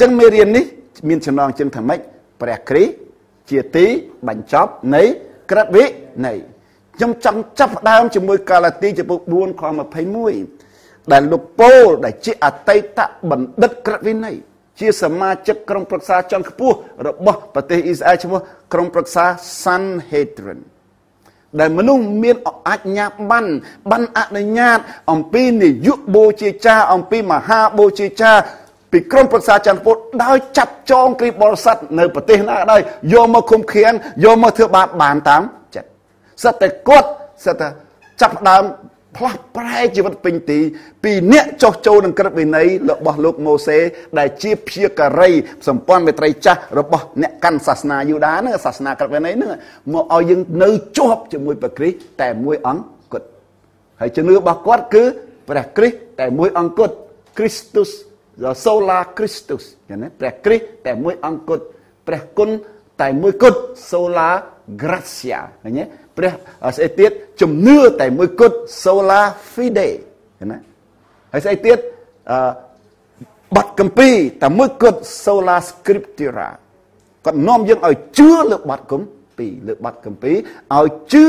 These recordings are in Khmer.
ចឹងមេរៀននេះមានចំណងជើងថាម៉េចព្រះគ្រីស្ទជាទីបញ្ចប់នៃក្រឹតវិន័យខ្ញុំចង់ចាប់ផ្ដើមជាមួយកាឡាទីចំពោះ4ខ21ដែលលោកប៉ូលដែលជាអតីតបណ្ឌិតក្រឹតវិន័យជាសមាជិកក្រុមប្រឹក្សាជាន់ខ្ពស់របស់ប្រទេសអ៊ីស្រាអែលឈ្មោះក្រុមប្រឹក្សា Sanhedrin ដែលមនុស្សមានអាជ្ញាប័ណ្ណបានអនុញ្ញាតអំពីនាយកបូជាចាអំពីមហាបូជាចាពីក្រុមប្រឹក្សាជាន់ខ្ពស់ដោយចាប់ចងគ្រីស្ទបរិស័ទនៅប្រទេសណាក៏ដោយយកមកឃុំឃាំងយកមកធ្វើបាបបានតាមចិត្តសិតតែគាត់សិតតែចាប់ផ្ដើមផ្លាស់ប្រែជីវិតពេញទីពីអ្នកចោះចូលនឹងក្រឹតវិន័យរបស់លោកម៉ូសេដែលជាព្យាការីសម្ព័ន្ធមេត្រីចាស់របស់អ្នកកាន់សាសនាយូដាហ្នឹងសាសនាក្រឹតវិន័យហ្នឹងមកឲ្យយើងនៅជាប់ជាមួយព្រះគ្រីស្ទតែមួយអង្គគត់ហើយជំនឿរបស់គាត់គឺព្រះគ្រីស្ទតែមួយអង្គគត់ Christus Sola Christus ចឹងណាព្រះគ្រីស្ទតែមួយអង្គគត់ព្រះគុណតែមួយគត់ Sola Gratia ឃើញទេព្រះស្អីទៀតជំនឿតែមួយគត់ Sola Fide ណាហើយស្អីទៀតបទគម្ពីរតែមួយគត់ Sola Scriptura គាត់នាំយើងឲ្យជឿលើបទគម្ពីរលើបទគម្ពីរឲ្យជឿ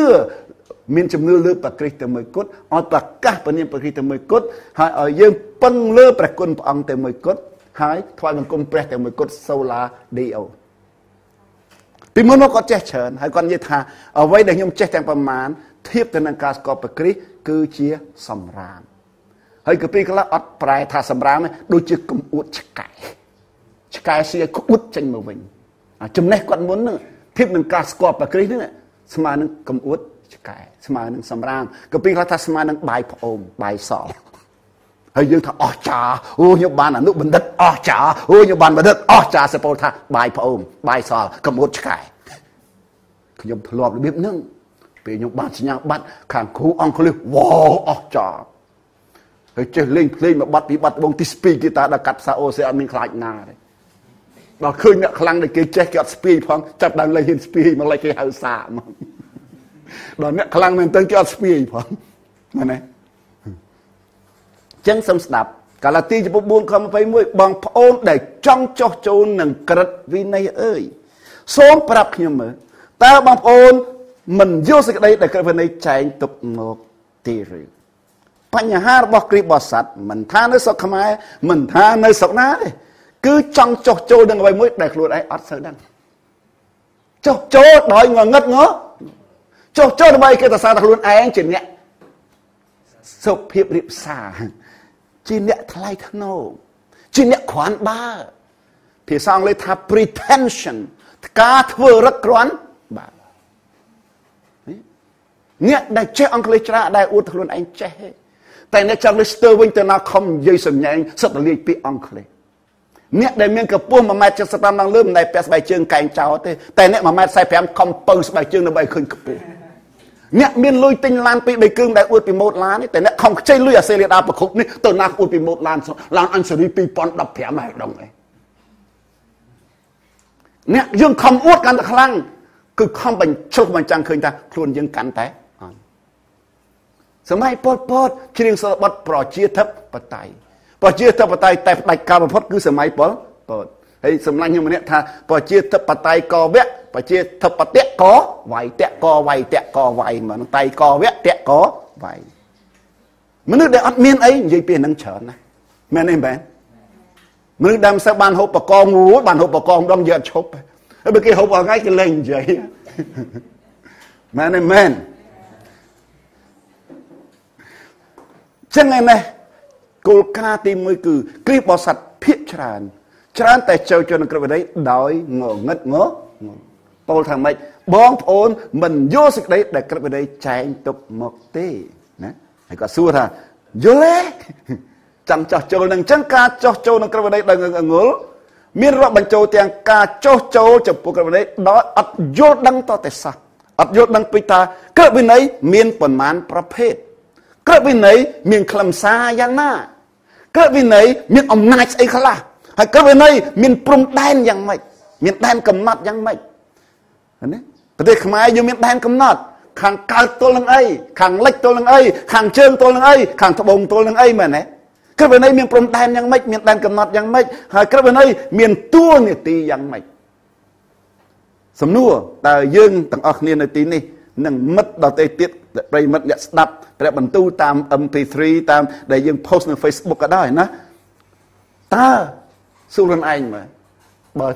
មានជំនឿលើព្រះគ្រីស្ទតែមួយគត់ឲ្យប្រកាសព្រះនាមព្រះគ្រីស្ទតែមួយគត់ហើយឲ្យយើងពឹងលើព្រះគុណព្រះអង្គតែមួយគត់ហើយថ្វាយបង្គំព្រះតែមួយគត់ Sola Deo ពីមុនមកគាត់ចេះច្រើនហើយគាត់និយាយថាអ្វីដែលខ្ញុំចេះទាំងប្រមាណធៀបទៅនឹងការស្គាល់ព្រះគ្រីស្ទគឺជាសម្រាមហើយកាពីខ្លះអត់ប្រែថាសម្រាមដូចជាកំអួតឆ្កែឆ្កែស៊ីឲ្យក្អួតចេញមកវិញចំណេះគាត់មុនហ្នឹងធៀបនឹងការស្គាល់ព្រះគ្រីស្ទហ្នឹងស្មើនឹងកំអួតឆ្កែស្មើនឹងសម្រាមកាពីខ្លះថាស្មើនឹងបាយផ្អូមបាយសល់ហើយយើងថាអស្ចារ្យអូខ្ញុំបានអនុបណ្ឌិតអស្ចារ្យអូខ្ញុំបានបណ្ឌិតអស្ចារ្យសពោលថាបាយផ្អូមបាយសល់កំអួតឆ្កែខ្ញុំធ្លាប់របៀបហ្នឹងពេលខ្ញុំបានសញ្ញាបត្រខាងគ្រូអង់គ្លេសវ៉អស្ចារ្យហើយចេះលេងភ្លេងមួយបាត់ពីបាត់បងទីស្ពីគេតាដល់កាត់ផ្សារអូសេអត់មានខ្លាចណាទេដល់ឃើញអ្នកខ្លាំងដែលគេចេះគេអត់ស្ពីផងចាប់ដើមលេងហ៊ានស្ពីមកលេងគេហៅសាមកដល់អ្នកខ្លាំងមែនទែនគេអត់ស្ពីផងមែនទេចឹងសូមស្ដាប់កាឡាទីចំពោះ4ខ21បងប្អូនដែលចង់ចោះចូលនឹងក្រឹតវិន័យអើយសូមប្រាប់ខ្ញុំមើលតើបងប្អូនមិនយល់សេចក្តីដែលក្រឹតវិន័យចែងទុកមកទេឬបញ្ហារបស់គ្រីស្ទបរិស័ទមិនថានៅស្រុកខ្មែរមិនថានៅស្រុកណាទេគឺចង់ចោះចូលនឹងអ្វីមួយដែលខ្លួនឯងអត់សូវដឹងចោះចូលដោយងងឹតងចោះចូលដើម្បីគេសរសើរថាខ្លួនឯងជាអ្នកសុភាពរៀបសារជាអ្នកថ្លៃថ្នូរជាអ្នកគ្រាន់បើភាសាអង់គ្លេសថា pretension ការធ្វើរឹកគ្រាន់បើអ្នកដែលចេះអង់គ្លេសច្រើនដែលអួតខ្លួនឯងចេះតែអ្នកចង់លេស្ទើវិញទៅណាខំនិយាយសម្ញែងសិតតែលាយពាក្យអង់គ្លេសអ្នកដែលមានកម្ពស់1.75ម៉ែត្រឡើងលើមិនដែលពាក់ស្បែកជើងកែងចោលទេតែអ្នក1.45ម៉ែត្រខំពៅស្បែកជើងដើម្បីឃើញខ្ពស់អ្នកមានលុយទិញឡានពីរបីគ្រឿងដែលអួតពីម៉ូតឡានទេតែអ្នកខំខ្ចីលុយអាសេលីដាប្រគប់នេះទៅណាអួតពីម៉ូតឡានឡានអញ្សេរី2015ហើយដងអីអ្នកយើងខំអួតកាន់តែខ្លាំងគឺខំបញ្ចុះបញ្ចាំងឃើញថាខ្លួនយើងកាន់តែអន់សម័យប៉ុលពតច្រៀងសូរបទប្រជាធិបតេយ្យប្រជាធិបតេយ្យតែផ្ដាច់ការបំផុតគឺសម័យប៉ុលពតហើយសម្លាញ់ខ្ញុំម្នាក់ថាប្រជាធិបតេយ្យកវៈប្រជាធិបតេកវៃតកវៃតកវៃមកតៃកវៈតកវៃមនុស្សដែលអត់មានអីនិយាយពីនឹងច្រើនណាស់មែនទេមែនមនុស្សដែលមិនសូវបានហូបបកងងូបានហូបបកម្ដងយកឈប់ហើយបើគេហូបអស់ថ្ងៃគេលែងនិយាយមែនទេមែនចឹងឯនេះគោលការណ៍ទី1គឺគ្រីស្ទបរិស័ទភាគច្រើនច្រើនតែចូលជននឹងក្រឹតវិន័យដោយងងឹតងងពោលថាម៉េចបងប្អូនមិនយល់សេចក្តីដែលក្រឹតវិន័យចែងទុកមកទេណាហើយគាត់សួរថាយល់ទេចង់ចោះចូលនឹងចឹងការចោះចូលនឹងក្រឹតវិន័យដោយងងុលមានរាប់បញ្ចូលទាំងការចោះចូលចំពោះក្រឹតវិន័យដោយអត់យល់ដឹងតតែសោះអត់យល់ដឹងពីថាក្រឹតវិន័យមានប៉ុន្មានប្រភេទក្រឹតវិន័យមានខ្លឹមសារយ៉ាងណាក្រឹតវិន័យមានអំណាចស្អីខ្លះហើយក្រឹតវិន័យមានព្រំដែនយ៉ាងម៉េចមានដែនកំណត់យ៉ាងម៉េចណាប្រទេសខ្មែរយើងមានដែនកំណត់ខាងកើតទល់នឹងអីខាងលិចទល់នឹងអីខាងជើងទល់នឹងអីខាងត្បូងទល់នឹងអីមែនទេ ក្រឹតវិន័យមានព្រំដែនយ៉ាងម៉េចមានដែនកំណត់យ៉ាងម៉េចហើយក្រឹតវិន័យមានតួនាទីយ៉ាងម៉េចសំណួរតើយើងទាំងអស់គ្នានៅទីនេះនិងមិត្តដទៃទៀតប្រិយមិត្តអ្នកស្ដាប់ព្រះបន្ទូលតាម MP3 តាមដែលយើង post នៅ Facebook ក៏ដោយណាតើសួរខ្លួនឯងមើលបើ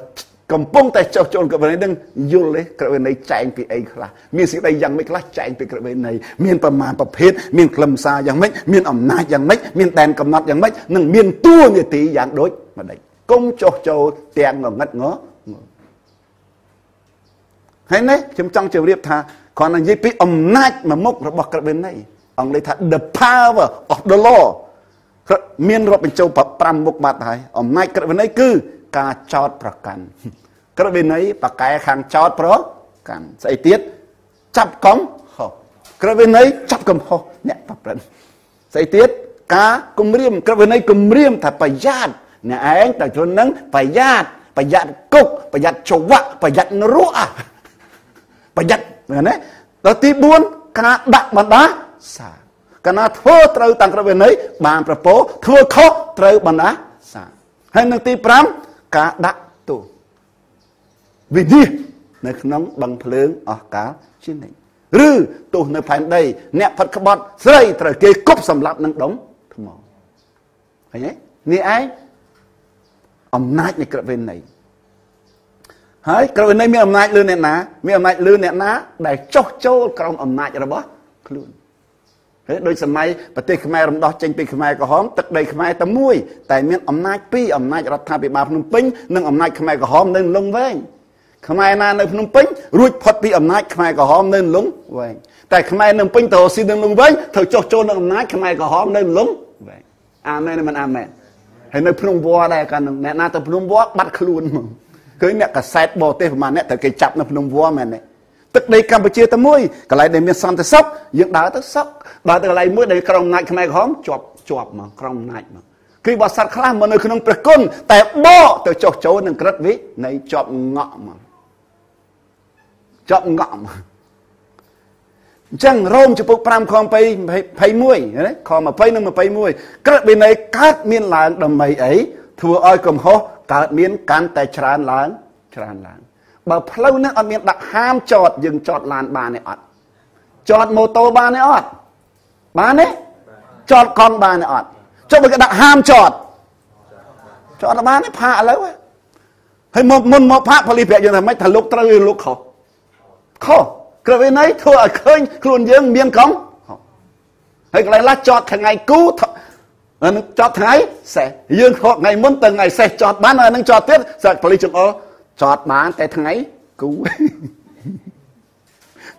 កំពុងតែចុះចូលក្រឹតវិន័យនឹងយល់ទេក្រឹតវិន័យចែងពីអីខ្លះមានសេចក្តីយ៉ាងម៉េចខ្លះចែងពីក្រឹតវិន័យមានប្រមាណប្រភេទមានខ្លឹមសារយ៉ាងម៉េចមានអំណាចយ៉ាងម៉េចមានដែនកំណត់យ៉ាងម៉េចនិងមានតួនាទីយ៉ាងដូចម្ដេចកុំចុះចូលទាំងងងឹតងហើយនេះខ្ញុំចង់ជម្រាបថាគ្រាន់តែនិយាយពីអំណាចមួយមុខរបស់ក្រឹតវិន័យអង់គ្លេសថា the power of the law មានរាប់បញ្ចូល5មុខបាត់ហើយអំណាចក្រឹតវិន័យគឺការចោតប្រកាន់ក្រឹតវិន័យបកែខាងចោតប្រកាន់ស្អីទៀតចាប់កំហុសក្រឹតវិន័យចាប់កំហុសអ្នកប្រព្រឹត្តស្អីទៀតការគំរាមក្រឹតវិន័យគំរាមថាប្រយ័ត្នអ្នកឯងតែជននឹងប្រយ័ត្នប្រយ័ត្នគុកប្រយ័ត្នច្រវាក់ប្រយ័ត្ននរកប្រយ័ត្នណាដល់ទី4ការដាក់បណ្ដាសាកាលណាធ្វើត្រូវតាមក្រឹតវិន័យបានប្រពោធ្វើខុសត្រូវបណ្ដាសាហើយនឹងទី5ការដាក់ទោសវិនិច្ឆ័យនៅក្នុងបឹងភ្លើងអស់កាលជានិច្ចឬទោសនៅផែនដីអ្នកផិតក្បត់ស្រីត្រូវគេគប់សម្លាប់នឹងដុំថ្មឃើញទេនេះឯងអំណាចនៃក្រឹតវិន័យហើយក្រឹតវិន័យមានអំណាចលើអ្នកណាមានអំណាចលើអ្នកណាដែលចុះចូលក្រោមអំណាចរបស់ខ្លួនហើយដូចសម័យប្រទេសខ្មែររំដោះចេញពីខ្មែរក្រហមទឹកដីខ្មែរតែមួយតែមានអំណាចពីរអំណាចរដ្ឋាភិបាលភ្នំពេញនិងអំណាចខ្មែរក្រហមនៅលង្វែងខ្មែរណានៅភ្នំពេញរួចផុតពីអំណាចខ្មែរក្រហមនៅលង្វែងតែខ្មែរនៅភ្នំពេញទៅស៊ីនៅលង្វែងត្រូវចុះចូលនឹងអំណាចខ្មែរក្រហមនៅលង្វែងអាមែនមិនអាមែនហើយនៅភ្នំវត្តដែរកាលនោះអ្នកណាទៅភ្នំវត្តបាត់ខ្លួនហ្មងឃើញអ្នកកាសែតបរទេសប្រហែលអ្នកត្រូវគេចាប់នៅភ្នំវត្តមែនទេទឹកដីកម្ពុជាតែមួយកន្លែងដែលមានសន្តិសុខយើងដើរទៅសុខដើរទៅកន្លែងមួយដែលក្រុមអំណាចខ្មែរក្រហមជាប់ជាប់មកក្រុមអំណាចមកគឺបើសត្វខ្លះមកនៅក្នុងព្រះគុណតែបកទៅចុះចូលនឹងក្រឹតវិន័យជាប់ងក់មកជាប់ងក់មកអញ្ចឹងរ៉ូមចំពុក5ខ21ណាខ20និង21ក្រឹតវិន័យកើតមានឡើងដើម្បីអីធ្វើឲ្យកំហុសកើតមានកាន់តែច្រើនឡើងច្រើនឡើងបើផ្លូវនេះអត់មានដាក់ហាមចតយើងចតឡានបានទេអត់ចតម៉ូតូបានទេអត់បានទេចតកង់បានទេអត់ចុះបើគេដាក់ហាមចតចតបានទេផាកឥឡូវហើយមកមុនមកផាកប៉ូលីសប្រាប់យើងថាម៉េចថាលោកត្រូវឬលោកខុសខុសក្រឹតវិន័យធ្វើឲ្យឃើញខ្លួនយើងមានកង់ហើយកន្លែងឡាចតថ្ងៃគូនឹងចតថ្ងៃសេះយើងខកថ្ងៃមុនទៅថ្ងៃសេះចតបានហើយនឹងចតទៀតសាច់ប៉ូលីសចង្អុលចតបានតែថ្ងៃគូ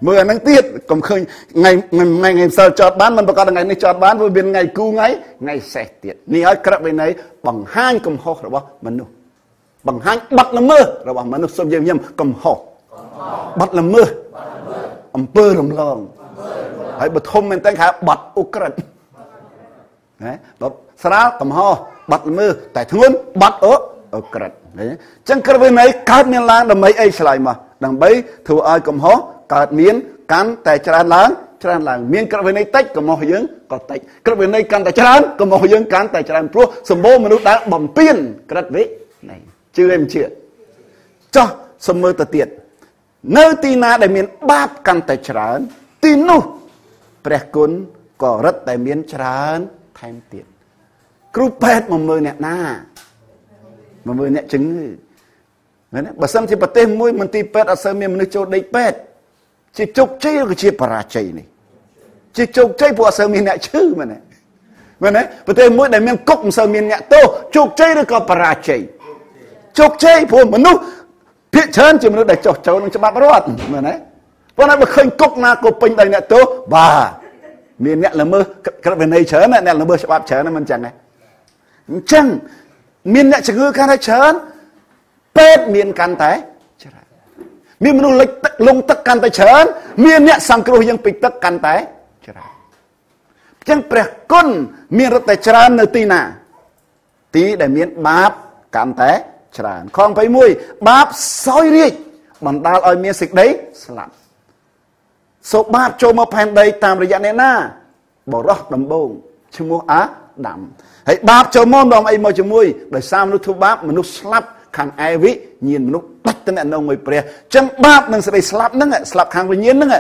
មើលអានឹងទៀតកុំឃើញថ្ងៃថ្ងៃថ្ងៃម្សិលចតបានមិនប្រកាសថ្ងៃនេះចតបានព្រោះមានថ្ងៃគូថ្ងៃថ្ងៃសេះទៀតនេះហើយក្រឹតវិន័យបង្ហាញកំហុសរបស់មនុស្សបង្ហាញបាត់ល្មើសរបស់មនុស្សសូមយើងញឹមកំហុសបាត់ល្មើសអំពើរំលងហើយបើធំមែនតើគេហៅបាត់ឧក្រិដ្ឋណាបើស្រាលកំហុសបាត់ល្មើសតែធ្ងន់បាត់ឧក្រិដ្ឋឃើញចឹងក្រឹតវិន័យកើតមានឡើងដើម្បីអីឆ្លើយមកដើម្បីធ្វើឲ្យកំហុសកើតមានកាន់តែច្រើនឡើងច្រើនឡើងមានក្រឹតវិន័យតិចកំហុសយើងក៏តិចក្រឹតវិន័យកាន់តែច្រើនកំហុសយើងកាន់តែច្រើនព្រោះសម្បូរមនុស្សដែលបំពេញក្រឹតវិន័យជឿទេមិនជឿចោះសំមើទៅទៀតនៅទីណាដែលមានបាបកាន់តែច្រើនទីនោះព្រះគុណក៏រឹតតែមានច្រើនថែមទៀតគ្រូពេទ្យមកមើលអ្នកណាមកមើលអ្នកជំងឺមែនទេបើសិនជាប្រទេសមួយមន្ទីរពេទ្យអត់សូវមានមនុស្សចូលដេកពេទ្យជាជោគជ័យឬក៏ជាបរាជ័យនេះជាជោគជ័យព្រោះអត់សូវមានអ្នកឈឺមែនទេមែនទេប្រទេសមួយដែលមានគុកមិនសូវមានអ្នកទោសជោគជ័យឬក៏បរាជ័យជោគជ័យព្រោះមនុស្សភាគច្រើនជាមនុស្សដែលចុះចូលនឹងច្បាប់រដ្ឋមែនទេប៉ុន្តែបើឃើញគុកណាក៏ពេញដោយអ្នកទោសបាទមានអ្នកល្មើសក្រឹតវិន័យច្រើនអ្នកល្មើសច្បាប់ច្រើនមិនចឹងទេអញ្ចឹងមានអ្នកជំងឺកាន់តែច្រើនពេទ្យមានកាន់តែច្រើនមានមនុស្សលិចទឹកលងទឹកកាន់តែច្រើនមានអ្នកសង្គ្រោះយើងពីទឹកកាន់តែច្រើនអញ្ចឹងព្រះគុណមានរឹតតែច្រើននៅទីណាទីដែលមានបាបកាន់តែច្រើនខ21បាបសោយរាជបណ្ដាលឲ្យមានសេចក្តីស្លាប់សូបាបចូលមកផែនដីតាមរយៈអ្នកណាបរោះដំបូងឈ្មោះអា ដាំហើយបាបចូលមកនាំអីមកជាមួយដោយសារមនុស្សធ្វើបាបមនុស្សស្លាប់ខាងឯវិញ្ញាណមនុស្សដាច់តំណងមួយព្រះចឹងបាបនិងសេចក្តីស្លាប់ហ្នឹងស្លាប់ខាងវិញ្ញាណហ្នឹង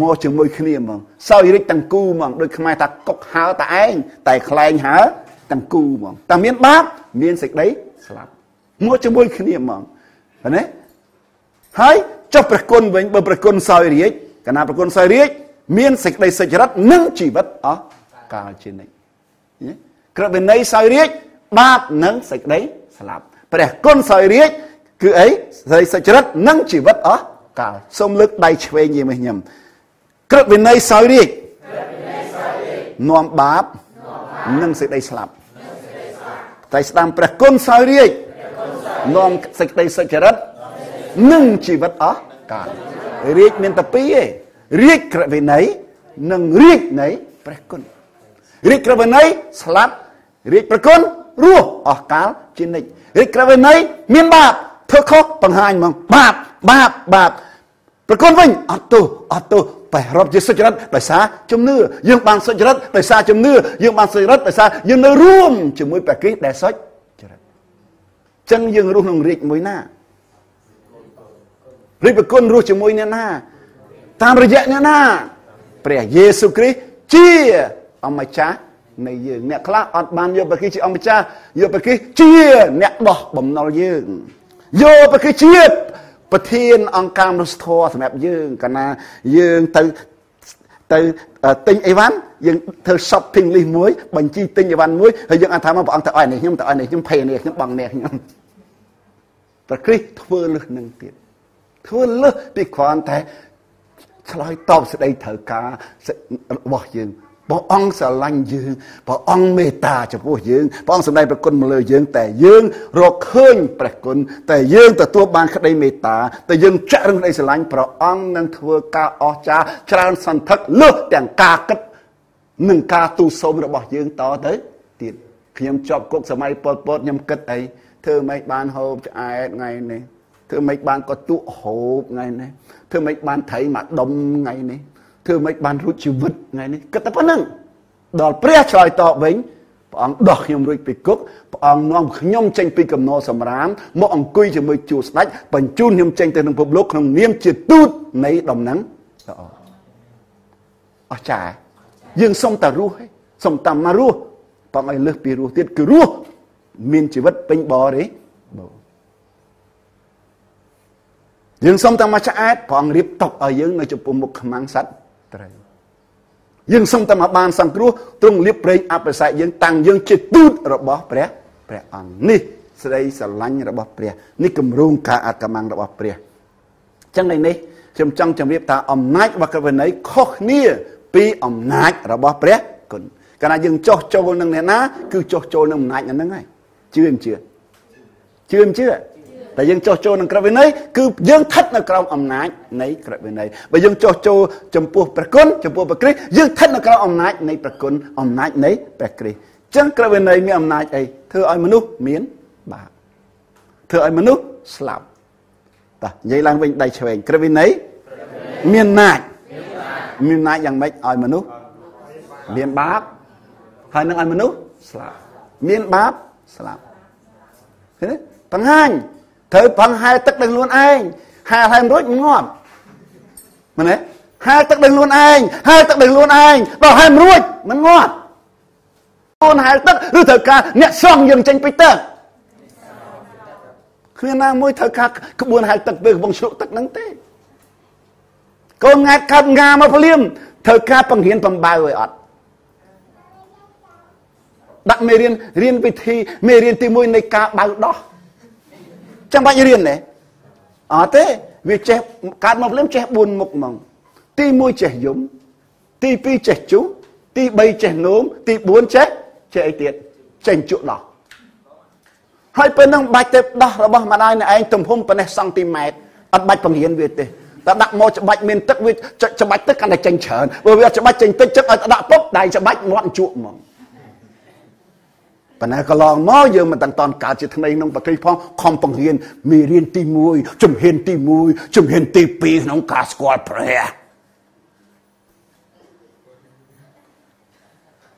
មកជាមួយគ្នាហ្មងសោយរិចទាំងគូហ្មងដូចខ្មែរថាកុកហើតែឯងតែខ្លែងហើទាំងគូហ្មងតែមានបាបមានសេចក្តីស្លាប់មកជាមួយគ្នាហ្មងឃើញទេហើយចុះព្រះគុណវិញបើព្រះគុណសោយរាជកាលណាព្រះគុណសោយរាជមានសេចក្តីសុចរិតនិងជីវិតអស់កាលជានិច្ចក្រឹតវិន័យសោយរាជបាបនិងសេចក្តីស្លាប់ព្រះគុណសោយរាជគឺអីសេចក្តីសុចរិតនិងជីវិតអស់កាលសូមលើកដៃឆ្វេងយាមខ្ញុំក្រឹតវិន័យសោយរាជនាំបាបនិងសេចក្តីស្លាប់តែស្ដាំព្រះគុណសោយរាជនាំសេចក្តីសុចរិតនិងជីវិតអស់កាលរាជមានតែពីរឯងរាជក្រឹតវិន័យនិងរាជនៃព្រះគុណរាជក្រឹតវិន័យស្លាប់រាជព្រះគុណរស់អស់កាលជានិច្ចរាជក្រឹតវិន័យមានបាបធ្វើខុសបង្ហាញហ្មងបាបបាបបាបព្រះគុណវិញអត់ទោសអត់ទោសបែររាប់ជាសុចរិតដោយសារជំនឿយើងបានសុចរិតដោយសារជំនឿយើងបានសុចរិតដោយសារយើងនៅរួមជាមួយព្រះគ្រីស្ទដែលសុចរិតចឹងយើងរស់ក្នុងរាជមួយណារាជព្រះគុណរស់ជាមួយអ្នកណាតាមរយៈអ្នកណាព្រះយេស៊ូវគ្រីស្ទជាអម្ចាស់នៃយើងអ្នកខ្លះអត់បានយកព្រះគ្រីស្ទជាអម្ចាស់យកព្រះគ្រីស្ទជាអ្នកដោះបំណុលយើងយកព្រះគ្រីស្ទជាប្រធានអង្គការមនុស្សធម៌សម្រាប់យើងកាលណាយើងទៅទិញអីវ៉ាន់យើងធ្វើ shopping list មួយបញ្ជីទិញអីវ៉ាន់មួយហើយយើងអាចថាមកព្រះអង្គទៅឲ្យនេះខ្ញុំទៅឲ្យនេះខ្ញុំភ័យនេះខ្ញុំបង់នេះខ្ញុំព្រះគ្រីស្ទធ្វើលើសនឹងទៀតធ្វើលើសពីគ្រាន់តែឆ្លើយតបសេចក្តីត្រូវការរបស់យើងព្រះអង្គស្រឡាញ់យើងព្រះអង្គមេត្តាចំពោះយើងព្រះអង្គសម្ដែងព្រះគុណមកលើយើងតែយើងរកឃើញព្រះគុណតែយើងទទួលបានក្តីមេត្តាតែយើងចាក់រឹងក្តីស្រឡាញ់ព្រះអង្គនឹងធ្វើការអស្ចារ្យច្រើនសន្ធឹកលើសទាំងការគិតនិងការទូលសូមរបស់យើងតទៅទៀតខ្ញុំជាប់គុកសម័យប៉ុលពតខ្ញុំគិតអីធ្វើម៉េចបានហូបឆ្អែតថ្ងៃនេះធ្វើម៉េចបានក៏ទក់ហូបថ្ងៃនេះធ្វើម៉េចបានត្រីមួយដុំថ្ងៃនេះធ្វើម៉េចបានរួចជីវិតថ្ងៃនេះគិតតែប៉ុណ្្នឹងដល់ព្រះឆ្លើយតបវិញព្រះអង្គដោះខ្ញុំរួចពីគុកព្រះអង្គនាំខ្ញុំចេញពីកំណរសម្រាមមកអង្គុយជាមួយជួរស្ដេចបញ្ជូនខ្ញុំចេញទៅក្នុងពិភពលោកក្នុងនាមជាទូតនៃដំណឹងល្អអស្ចារ្យយើងសុំតែរស់ឯងសុំតែមករស់បងឲ្យលើសពីរស់ទៀតគឺរស់មានជីវិតពេញបរិបូរណ៍យើងសុំតែមកឆ្អែតព្រះអង្គរៀបតុកឲ្យយើងនៅចំពោះមុខខ្មាំងសត្វត្រូវយើងសុំតែមកបានសង្គ្រោះទ្រង់លៀបប្រេងអភិសេកយើងតាំងយើងជាទូតរបស់ព្រះព្រះអង្គនេះស្ដីស្រឡាញ់របស់ព្រះនេះគម្រោងការអាកំបាំងរបស់ព្រះចឹងឯនេះខ្ញុំចង់ជម្រាបថាអំណាចរបស់ក្រឹតវិន័យខុសគ្នាពីអំណាចរបស់ព្រះគុណកាលណាយើងចោះចូលនឹងអ្នកណាគឺចោះចូលនឹងអំណាចហ្នឹងហើយជឿមិនជឿជឿមិនជឿតែយើងចោះចូលនឹងក្រឹតវិន័យគឺយើងស្ថិតនៅក្រោមអំណាចនៃក្រឹតវិន័យបើយើងចោះចូលចំពោះព្រះគុណចំពោះព្រះគ្រីស្ទយើងស្ថិតនៅក្រោមអំណាចនៃព្រះគុណអំណាចនៃព្រះគ្រីស្ទចឹងក្រឹតវិន័យមានអំណាចអីធ្វើឲ្យមនុស្សមានបាបធ្វើឲ្យមនុស្សស្លាប់តោះនិយាយឡើងវិញដៃឆ្វេងក្រឹតវិន័យមានអំណាចមានអំណាចយ៉ាងម៉េចឲ្យមនុស្សមានបាបហើយនឹងឲ្យមនុស្សស្លាប់មានបាបស្លាប់ឃើញទេបង្ហាញត្រូវបង្ហែទឹកដល់ខ្លួនឯងហែហើយរួចងាប់មែនទេហែទឹកដល់ខ្លួនឯងហែទឹកដល់ខ្លួនឯងដល់ហែមិនរួចមិនងាប់អូនហែទឹកឬត្រូវការអ្នកស្រង់យើងចេញពីទឹកគ្មានណាមួយត្រូវការក្បួនហែទឹកពេលកំពុងជ្រក់ទឹកហ្នឹងទេកូនង៉ែតកើតងាមកភ្លាមត្រូវការបង្រៀនបំបៅឲ្យអត់ដាក់មេរៀនរៀនវិធីមេរៀនទី1នៃការបៅដោះចាំបាច់រៀនទេអត់ទេវាចេះកើតមកភ្លាមចេះ4មុខហ្មងទី1ចេះយំទី2ចេះជុះទី3ចេះនោមទី4ចេះអីទៀតចេញជក់ដោះហើយពេលហ្នឹងបាច់ទៅដោះរបស់ម្ដាយអ្នកឯងទំហំប៉ុណ្ណេះសង់ទីម៉ែត្រអត់បាច់បង្រៀនវាទេតែដាក់មកច្បាច់មានទឹកវាច្បាច់ទឹកកាន់តែចេញច្រើនបើវាច្បាច់ចេញតិចចឹងឲ្យដាក់ពុបដៃច្បាច់មាត់ជក់ហ្មងប៉ុន្តែកន្លងមកយើងមិនតាន់កើតជាថ្មីក្នុងប្រទេសផងខំបង្រៀនមេរៀនទី1ជំហានទី1ជំហានទី2ក្នុងការស្គាល់ព្រះ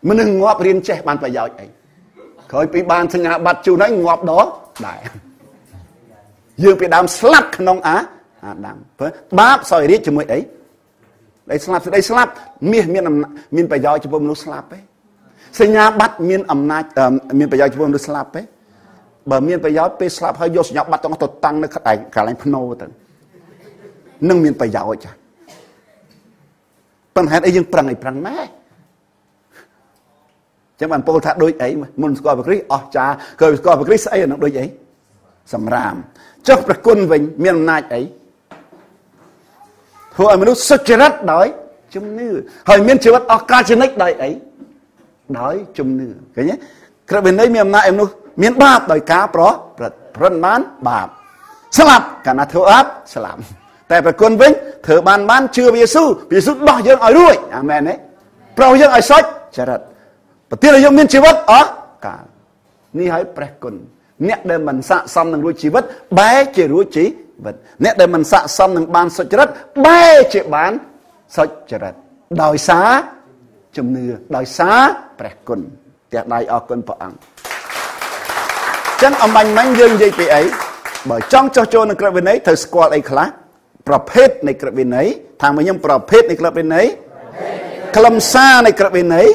មនុស្សងាប់រៀនចេះបានប្រយោជន៍អីក្រោយពីបានសញ្ញាបត្រជូនហើយងាប់ដល់ដែរយើងពីដើមស្លាប់ក្នុងអាដាមព្រោះបាបសោយរាជជាមួយអីដីស្លាប់ស្ដីស្លាប់មាសមានប្រយោជន៍ចំពោះមនុស្សស្លាប់ទេសញ្ញាបត្រមានអំណាចមានប្រយោជន៍ចំពោះមនុស្សស្លាប់ទេបើមានប្រយោជន៍ពេលស្លាប់ហើយយកសញ្ញាបត្រទាំងអស់ទៅតាំងនៅកន្លែងភ្នោទៅនឹងមានប្រយោជន៍ចាប៉ុន្តែហេតុអីយើងប្រឹងឲ្យប្រឹងម៉ែចឹងបានពោលថាដូចអីមុនស្គាល់ព្រះគ្រីស្ទអស្ចារ្យក្រោយស្គាល់ព្រះគ្រីស្ទស្អីអានឹងដូចអីសម្រាមចុះប្រគុណវិញមានអំណាចអីធ្វើឲ្យមនុស្សសុចរិតដោយជំនឿហើយមានជីវិតអស់កលជានិច្ចដោយអីដោយជំនឿឃើញទេក្រឹតវិន័យមានអំណាចឲ្យមនុស្សមានបាបដោយការប្រព្រឹត្តប្រឹងបានបាបស្លាប់កាលណាធ្វើបាបស្លាប់តែប្រគុណវិញធ្វើបានជឿព្រះយេស៊ូវព្រះយេស៊ូវដោះយើងឲ្យរួចអាមែនទេប្រោសយើងឲ្យសុចរិតប្រទានឲ្យយើងមានជីវិតអស់កាលនេះហើយព្រះគុណអ្នកដែលមិនស័ក្តិសមនឹងរួចជីវិតបែរជារួចជីវិតអ្នកដែលមិនស័ក្តិសមនឹងបានសុចរិតបែរជាបានសុចរិតដោយសារជំនឿដោយសារព្រះគុណផ្ទះដៃអរគុណព្រះអង្គចឹងអំបញ្ញមិញយើងនិយាយពីអីបើចង់ចុះចូលនឹងក្រឹតវិន័យត្រូវស្គាល់អីខ្លះប្រភេទនៃក្រឹតវិន័យថាមកខ្ញុំប្រភេទនៃក្រឹតវិន័យខ្លឹមសារនៃក្រឹតវិន័យ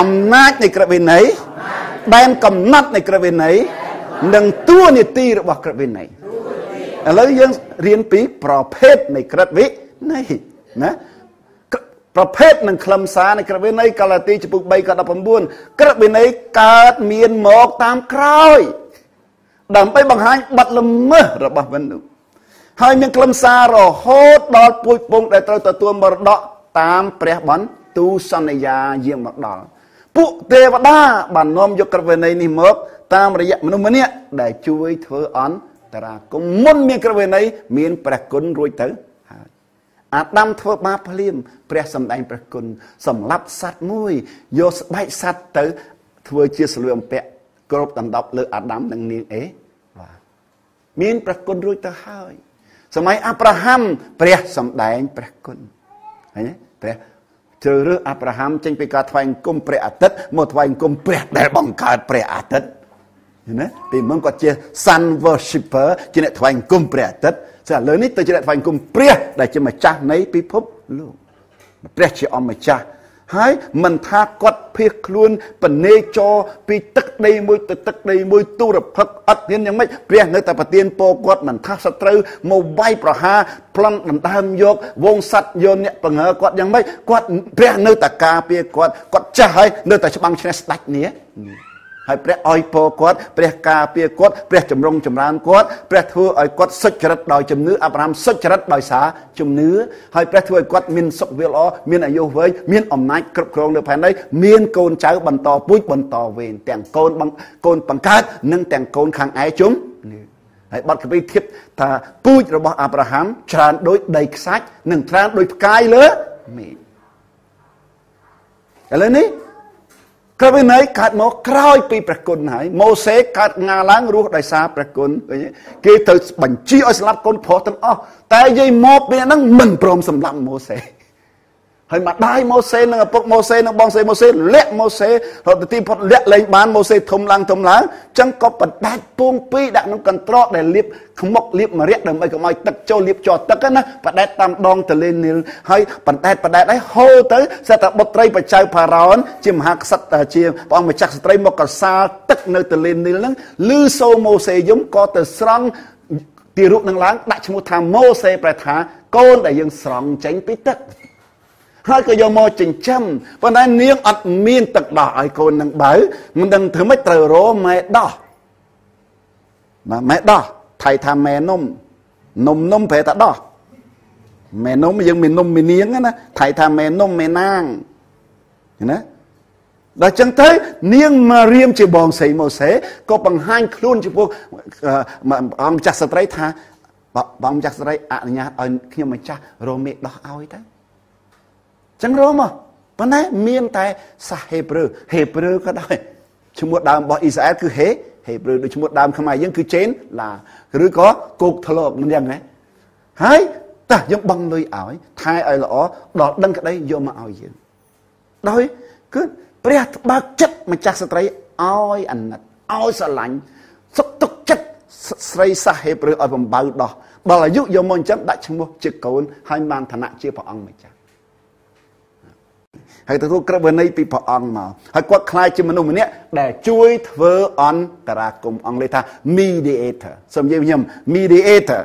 អំណាចនៃក្រឹតវិន័យដែនកំណត់នៃក្រឹតវិន័យនិងតួនាទីរបស់ក្រឹតវិន័យឥឡូវយើងរៀនពីប្រភេទនៃក្រឹតវិន័យណាប្រភេទនិងខ្លឹមសារនៃក្រឹតវិន័យកាឡាទីចំពុក3ខ19ក្រឹតវិន័យកើតមានមកតាមក្រោយដើម្បីបង្ហាញបាត់ល្មើសរបស់មនុស្សហើយមានខ្លឹមសាររហូតដល់ពូជពងដែលត្រូវទទួលមរតកតាមព្រះបន្ទូលសន្យាយាងមកដល់ពួកទេវតាបាននាំយកក្រឹតវិន័យនេះមកតាមរយៈមនុស្សម្នាក់ដែលជួយធ្វើអន្តរាគមន៍មុនមានក្រឹតវិន័យមានព្រះគុណរួចទៅហើយអាដាមធ្វើបាបភ្លាមព្រះសម្ដែងព្រះគុណសម្លាប់សត្វមួយយកស្បែកសត្វទៅធ្វើជាស្លៀកបំពាក់គ្រប់ដណ្ដប់លើអាដាមនិងនាងអេវ៉ាមានព្រះគុណរួចទៅហើយសម័យអាប់រ៉ាហាំព្រះសម្ដែងព្រះគុណឃើញទេព្រះជ្រើសរើសអាប់រ៉ាហាំចេញពីការថ្វាយអង្គមព្រះអាទិត្យមកថ្វាយអង្គមព្រះដែលបង្កើតព្រះអាទិត្យណាពីមុនគាត់ជា sun worshipper ជាអ្នកថ្វាយអង្គមព្រះអាទិត្យស្រាប់ឥឡូវនេះទៅជាអ្នកថ្វាយអង្គមព្រះដែលជាម្ចាស់នៃពិភពលោកព្រះជាអម្ចាស់ហើយមិនថាគាត់ភៀសខ្លួនបនេចរពីទឹកដីមួយទៅទឹកដីមួយទូរភឹកអត់ហ៊ានយ៉ាងម៉េចព្រះនៅតែប្រទានពរគាត់មិនថាសត្រូវមកវាយប្រហារប្លន់ដណ្ដើមយកវងសัตว์យកអ្នកបង្ហើគាត់យ៉ាងម៉េចគាត់ព្រះនៅតែការពារគាត់គាត់ចាស់ហើយនៅតែច្បាំងឈ្នះស្ដេចនេះហើយព្រះឲ្យពរគាត់ព្រះការពារគាត់ព្រះចម្រុងចម្រើនគាត់ព្រះធ្វើឲ្យគាត់សុចរិតដោយជំនឿអាប់រ៉ាហាំសុចរិតដោយសារជំនឿហើយព្រះធ្វើឲ្យគាត់មានសុខវាល្អមានអាយុវែងមានអំណាចគ្រប់គ្រងលើផែនដីមានកូនចៅបន្តពូជបន្តវេនទាំងកូនបង្កើតនិងទាំងកូនខាងឯជំនឿហើយបទកវីធៀបថាពូជរបស់អាប់រ៉ាហាំច្រើនដូចដីខ្សាច់និងច្រើនដូចផ្កាយលើមេឃឥឡូវនេះក្រឹតវិន័យកើតមកក្រោយពីព្រះគុណហើយម៉ូសេកើតងាឡើងរស់ដោយសារព្រះគុណឃើញគេទៅបញ្ជាឲ្យស្លាប់កូនប្រុសទាំងអស់តែយាយមកពេលហ្នឹងមិនព្រមសម្លាប់ម៉ូសេហើយម្ដាយម៉ូសេនិងឪពុកម៉ូសេនិងបងស្រីម៉ូសេលាក់ម៉ូសេរហូតទៅទីផុតលាក់លែងបានម៉ូសេធំឡើងធំឡើងចឹងក៏បដាច់ពងពីរដាក់ក្នុងកន្ត្រកដែលលាបខ្មុកលាបម្រះដើម្បីកុំឲ្យទឹកចូលលាបជាប់ទឹកណាបដែតតាមដងទន្លេនីលហើយបដែតឲ្យហូរទៅសិតតែបុត្រីបច្ចៅផារ៉ោនជាមហាក្សត្រជាព្រះអង្គម្ចាស់ស្ត្រីមកកសាលទឹកនៅទន្លេនីលហ្នឹងឮសូរម៉ូសេយំក៏ទៅស្រង់ទារកនឹងឡើងដាក់ឈ្មោះថាម៉ូសេប្រែថាកូនដែលយើងស្រង់ចេញពីទឹកហើយក៏យកមកចិញ្ចឹមប៉ុន្តែនាងអត់មានទឹកដោះឲ្យកូននឹងបើមិនដឹងធ្វើម៉េចត្រូវរម៉ែដោះបាទម៉ែដោះថៃថាម៉ែនំនំនំប្រែថាដោះម៉ែនំយើងមាននំមាននាងណាថៃថាម៉ែនំម៉ែណាងណាដល់ចឹងទៅនាងម៉ារៀមជាបងស្រីម៉ូសេក៏បង្ហាញខ្លួនចំពោះអង្គម្ចាស់ស្ត្រីថាបងម្ចាស់ស្ត្រីអនុញ្ញាតឲ្យខ្ញុំម្ចាស់រមេដោះឲ្យទៅចឹងរមកប៉ុន្តែមានតែសាសហេប្រឺហេប្រឺក៏ដោយឈ្មោះដើមរបស់អ៊ីស្រាអែលគឺហេប្រឺដូចឈ្មោះដើមខ្មែរយើងគឺចេនឡាឬក៏គោកធ្លកមិនយ៉ាងហ៎ហើយតើយើងបង់លុយឲ្យថែឲ្យល្អដល់ដឹងក្តីយកមកឲ្យយើងដោយគឺ ព្រះបើកចិត្តម្ចាស់ស្ត្រីឲ្យអាណិតឲ្យស្រឡាញ់សុខទុក្ខចិត្តស្រីសាសហេប្រឺឲ្យបំបៅដោះដល់អាយុយកមកអញ្ចឹងដាក់ឈ្មោះជាកូនហើយបានឋានៈជាព្រះអង្គម្ចាស់ហើយទទួលក្រឹតវិន័យពីព្រះអង្គមកហើយគាត់ក្លាយជាមនុស្សម្នាក់ដែលជួយធ្វើអន្តរាគមន៍អង់គ្លេសថា mediator សូមនិយាយខ្ញុំ mediator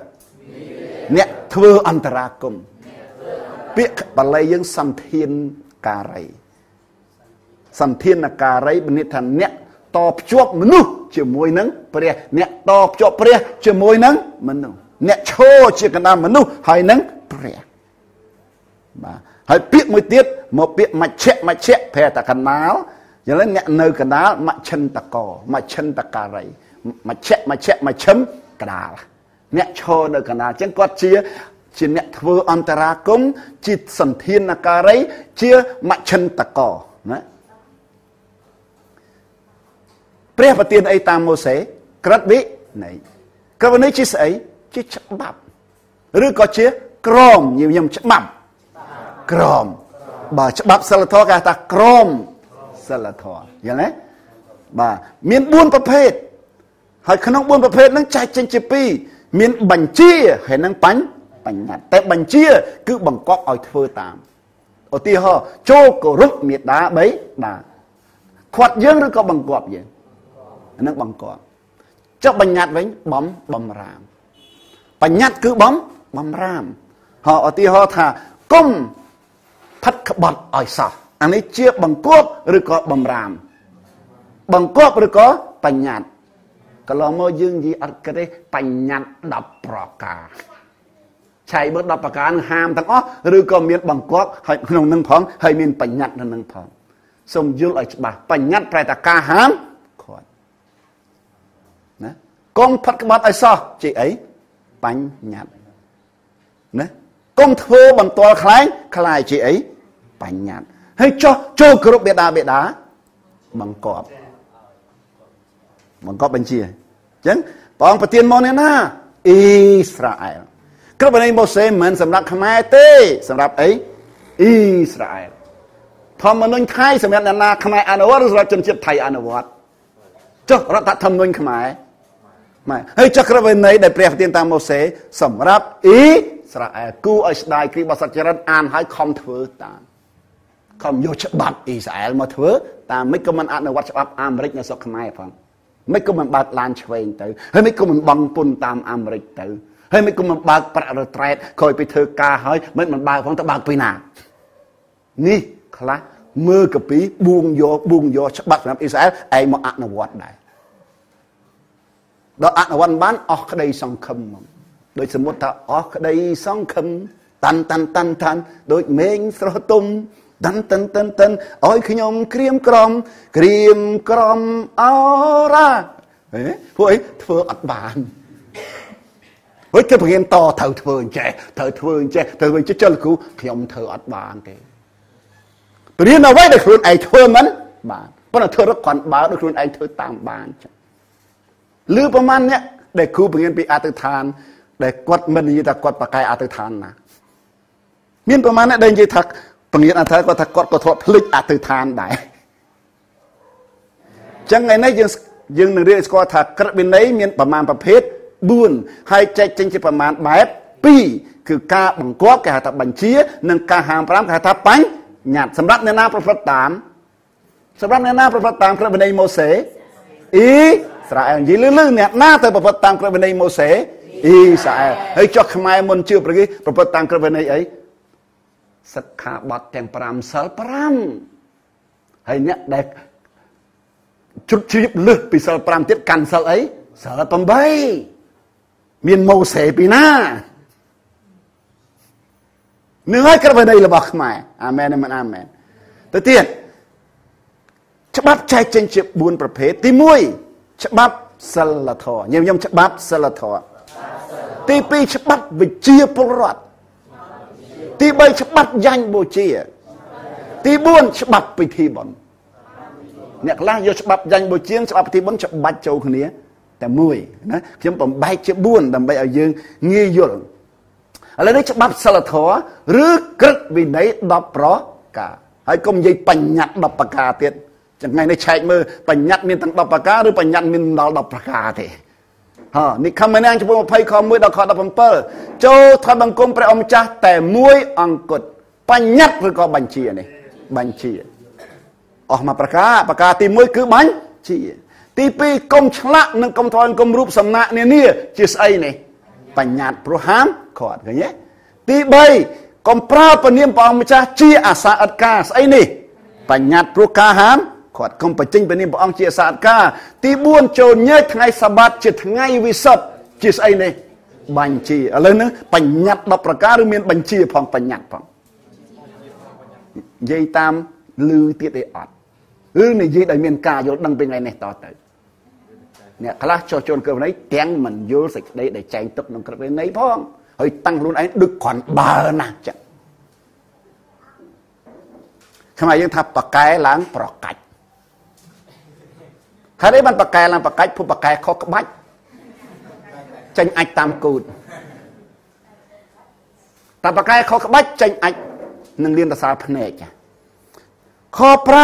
អ្នកធ្វើអន្តរាគមន៍ពាក្យបាលីយើងសន្ធានការីសន្ធានការីបនិថាអ្នកតភ្ជាប់មនុស្សជាមួយនឹងព្រះអ្នកតភ្ជាប់ព្រះជាមួយនឹងមនុស្សអ្នកឈរជាកណ្ដាលមនុស្សហើយនឹងព្រះបាទហើយពាក្យមួយទៀតមកពាក្យមជ្ឈមជ្ឈប្រែតែកណ្ដាលយ៉ាងនេះអ្នកនៅកណ្ដាលមជ្ឈិន្តកមជ្ឈិន្តការីមជ្ឈមជ្ឈមជ្ឈិមកណ្ដាលអ្នកឈរនៅកណ្ដាលអញ្ចឹងគាត់ជាអ្នកធ្វើអន្តរាគមន៍ជាសន្ធានការីជាមជ្ឈិន្តកណាព្រះប្រទានអីតាមម៉ូសេក្រឹតវិន័យក្រឹតវិន័យជាស្អីជាច្បាប់ឬក៏ជាក្រមញឹមច្បាប់ក្រមបើច្បាប់សិលធម៌គេហៅថាក្រមសិលធម៌យល់ទេបាទមាន4ប្រភេទហើយក្នុង4ប្រភេទហ្នឹងចែកចេញជា2មានបញ្ជាហើយនឹងបញ្ញត្តិតែបញ្ជាគឺបង្កប់ឲ្យធ្វើតាមឧទាហរណ៍ចូលគោរពមេដាបីដាខាត់យើងឬក៏បង្កប់យើងអានឹងបង្កប់ចុះបញ្ញត្តិវិញបំរាមបញ្ញត្តិគឺបំរាមហើយឧទាហរណ៍ថាគុំផិតក្បត់ឲ្យសោះអានេះជាបង្គាប់ឬក៏បំរាមបង្គាប់ឬក៏បញ្ញត្តិកន្លងមកយើងនិយាយអត់គិតទេបញ្ញត្តិ10ប្រការឆៃមើល10ប្រការនឹងហាមទាំងអស់ឬក៏មានបង្គាប់ហើយក្នុងនឹងផងហើយមានបញ្ញត្តិនៅនឹងផងសូមយល់ឲ្យច្បាស់បញ្ញត្តិប្រែតែការហាមឃាត់ណាកុំផិតក្បត់ឲ្យសោះជាអីបញ្ញត្តិណាកុំធ្វើបន្ទាល់ខ្លែងខ្លាយជាអីបញ្ញត្តិហើយចុះចូលគ្រប់បេដាបេដាបង្កប់បញ្ជាអញ្ចឹងព្រះអង្គប្រទានមកអ្នកណាអ៊ីស្រាអែលក្រឹតវិន័យម៉ូសេមិនមែនសម្រាប់ខ្មែរទេសម្រាប់អីអ៊ីស្រាអែលធម្មនុញ្ញថៃសម្រាប់អ្នកណាខ្មែរអនុវត្តឬសម្រាប់ជនជាតិថៃអនុវត្តចុះរដ្ឋធម្មនុញ្ញខ្មែរម៉ែហើយចុះក្រឹតវិន័យដែលព្រះប្រទានតាមម៉ូសេសម្រាប់អ៊ីស្រាអែលគូឲ្យស្ដាយគ្រីស្ទបរិសុទ្ធចរិតអានឲ្យខំធ្វើតាមខំយកច្បាប់អ៊ីស្រាអែលមកធ្វើតាមមិនក៏មិនអនុវត្តច្បាប់អាមេរិកនៅស្រុកខ្មែរផងមិនក៏មិនបើកឡានឆ្វេងទៅហើយមិនក៏មិនបង់ពន្ធតាមអាមេរិកទៅហើយមិនក៏មិនបើកប្រាក់រត្រែតក្រោយពីធ្វើការហើយមិនបើកផងទៅបើកពីណានេះខ្លះមើលកាពីបួងយកច្បាប់សម្រាប់អ៊ីស្រាអែលឯងមកអនុវត្តដែរដល់អនុវត្តបានអស់ក្តីសង្ឃឹមហ្មងដូចសមុទ្រថាអស់ក្តីសង្ឃឹមតាន់តាន់តាន់តាន់ដូចមេងស្រស់ទុំតាន់តាន់តាន់តាន់ឲ្យខ្ញុំក្រៀមក្រំក្រៀមក្រំអរ៉ាហេពួកអីធ្វើអត់បានហើយគេបង្រៀនតត្រូវធ្វើអញ្ចេះត្រូវធ្វើអញ្ចេះត្រូវធ្វើអញ្ចេះចុះលោកគ្រូខ្ញុំធ្វើអត់បានទេព្រៀនអ្វីដែលខ្លួនឯងធ្វើមិនបានប៉ុន្តែធ្វើរកគ្រាន់បើដូចខ្លួនឯងធ្វើតាមបានចឹងឬប្រហែលអ្នកដែលគ្រូបង្រៀនពីអធិដ្ឋានដែលគាត់មិននិយាយថាគាត់ប្រកែកអធិដ្ឋានណាមានប្រហែលអ្នកដែលនិយាយថាបង្រៀនអធិដ្ឋានគាត់ថាគាត់ក៏ធ្លាប់ភ្លេចអធិដ្ឋានដែរចឹងថ្ងៃនេះយើងនឹងរៀនស្គាល់ថាក្រឹតវិន័យមានប្រមាណប្រភេទ4ហើយចែកចេញជាប្រមាណបែប2គឺការបង្គាប់គេហៅថាបញ្ជានិងការហាមប្រាមគេហៅថាបញ្ញត្តិសម្រាប់អ្នកណាប្រព្រឹត្តតាមសម្រាប់អ្នកណាប្រព្រឹត្តតាមក្រឹតវិន័យម៉ូសេអ៊ីស្រាអែលនិយាយលឺអ្នកណាទៅប្រព្រឹត្តតាមក្រឹតវិន័យម៉ូសេអ៊ីស្រាអែលហើយចុះខ្មែរមុនជឿព្រះគ្រីស្ទប្រព្រឹត្តតាមក្រឹតវិន័យអីសិក្ខាបទទាំង5សិល5ហើយអ្នកដែលជ្រុតជ្រាបលើសពីសិល5ទៀតកាន់សិលអីសិល8មានម៉ូសេពីណានឹងហើយក្រឹតវិន័យរបស់ខ្មែរអាមែនមិនអាមែនទៅទៀតច្បាប់ចែកចេញជា4ប្រភេទទី1ច្បាប់សិលធម៌ញឹមច្បាប់សិលធម៌ទី2ច្បាប់វិជាពលរដ្ឋទី3ច្បាប់យ៉ាញ់បូជាទី4ច្បាប់ពិធីបុណ្យអ្នកខ្លះយកច្បាប់យ៉ាញ់បូជាច្បាប់ពិធីបុណ្យច្បាច់ចូលគ្នាតែមួយណាខ្ញុំបំបែកជា4ដើម្បីឲ្យយើងងាយយល់ឥឡូវនេះច្បាប់សិលធម៌ឬក្រឹតវិន័យ10ប្រការហើយកុំនិយាយបញ្ញត្តិ10ប្រការទៀត ថ្ងៃនេះឆែកមើលបញ្ញត្តិមានទាំង10ប្រការឬបញ្ញត្តិមានដល់10ប្រការទេនេះខមណាងចំពោះ20ខ1ដល់ខ17ចូលថ្វាយបង្គំព្រះអង្គម្ចាស់តែមួយអង្គគត់បញ្ញត្តិឬក៏បញ្ជានេះបញ្ជាអស់មួយប្រការប្រការទី1គឺបញ្ជាទី2កុំឆ្លាក់និងកុំថ្វាយបង្គំរូបសំណាកនានាជាស្អីនេះបញ្ញត្តិព្រោះហាមឃាត់ឃើញទេទី3កុំប្រើព្រះនាមព្រះអង្គម្ចាស់ជាអាសាឥតការស្អីនេះបញ្ញត្តិព្រោះការហាមឃាត់កុំបញ្ចេញព្រះនាមព្រះអង្គជាអាសាឥតការទី4ចូលញែកថ្ងៃសបាតជាថ្ងៃវិសុទ្ធជាស្អីនេះបញ្ជាឥឡូវនេះបញ្ញត្តិ10ប្រការឬមានបញ្ជាផងបញ្ញត្តិផងនិយាយតាមឮទៀតទេអត់ឬនិយាយដោយមានការយល់ដឹងពីថ្ងៃនេះតទៅអ្នកខ្លះចុះចូលក្រឹតវិន័យទាំងមិនយល់សេចក្តីដែលចែងទុកក្នុងក្រឹតវិន័យផងហើយតាំងខ្លួនឯងដូចគ្រាន់បើណាស់ចឹងខ្មែរយើងថាបកែឡើងប្រកាច់ហើយអីបានបកែឡើងប្រកាច់ព្រោះបកែខុសក្បាច់ចេញអាចតាមគូតតែបកែខុសក្បាច់ចេញអាចនឹងលៀនតសាភ្នែកខ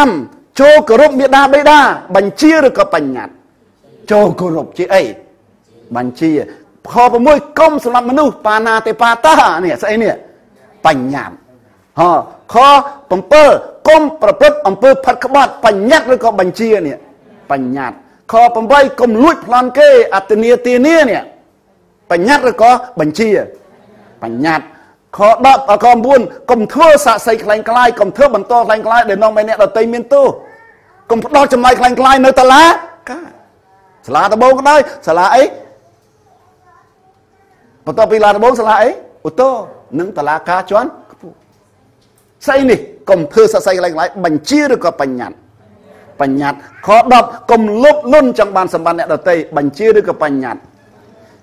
5ចូលគោរពមេដាបេដាបញ្ជាឬក៏បញ្ញត្តិចូលគោរពជាអីបញ្ជាខ6កុំសម្រាប់មនុស្សបាណាទេបាតានេះស្អីនេះបញ្ញត្តិខ7កុំប្រព្រឹត្តអំពើផិតក្បត់បញ្ញត្តិឬក៏បញ្ជានេះបញ្ញត្តិខ8កុំលួចប្លន់គេអត្តនីទានានេះបញ្ញត្តិឬក៏បញ្ជាបញ្ញត្តិខ10ខ9កុំធ្វើសាក្សីក្លែងក្លាយកុំធ្វើបន្តក្លែងក្លាយដែលនាំឲ្យអ្នកដទៃមានទោសកុំផ្ដល់ចម្លើយក្លែងក្លាយនៅតឡាការសាលាដំបងក៏ដោយសាលាអីបន្ទាប់ពីសាលាដំបងសាលាអីឧត្តរនិងតឡាការជាន់ខ្ពស់ស្អីនេះកុំធ្វើសាក្សីក្លែងក្លាយបញ្ជាឬក៏បញ្ញត្តិបញ្ញត្តិខ10កុំលុបលុនចង់បានសម្បត្តិអ្នកដទៃបញ្ជាឬក៏បញ្ញត្តិ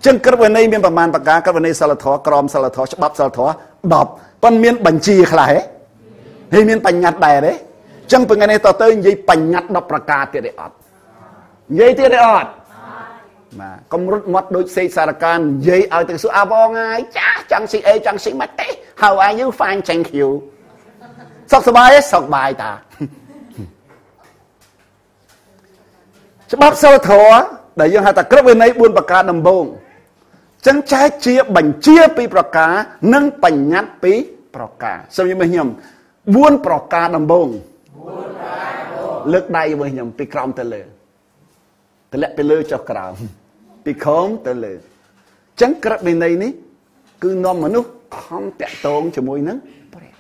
ចឹងក្រឹតវិន័យមានប្រមាណប្រការក្រឹតវិន័យសិលធម៌ក្រមសិលធម៌ច្បាប់សិលធម៌10ប៉ុន្តែមានបញ្ជាខ្លះហ៎ហើយមានបញ្ញត្តិដែរទេចឹងថ្ងៃនេះតទៅនិយាយបញ្ញត្តិ10ប្រការទៀតទេអត់និយាយទៀតទេអត់បាទកុំរត់មាត់ដូចសេកសារការនិយាយឲ្យទៅសួរអាបងហើយចាស់ចង់ស៊ីអីចង់ស៊ីមិនទេ How are you fine thank you សុខសប្បាយទេសុខបាយតាច្បាប់សិលធម៌ដែលយើងហៅថាក្រឹតវិន័យ4ប្រការដំបូងចឹងចែកជាបញ្ជា2ប្រការនិងបញ្ញត្តិ2ប្រការសូមយល់មើលខ្ញុំ4ប្រការដំបូងលើកដៃមើលខ្ញុំពីក្រោមទៅលើទម្លាក់ពីលើចុះក្រោមពីក្រោមទៅលើចឹងក្រឹតវិន័យនេះគឺនាំមនុស្សខំតាក់ទងជាមួយនឹងព្រះ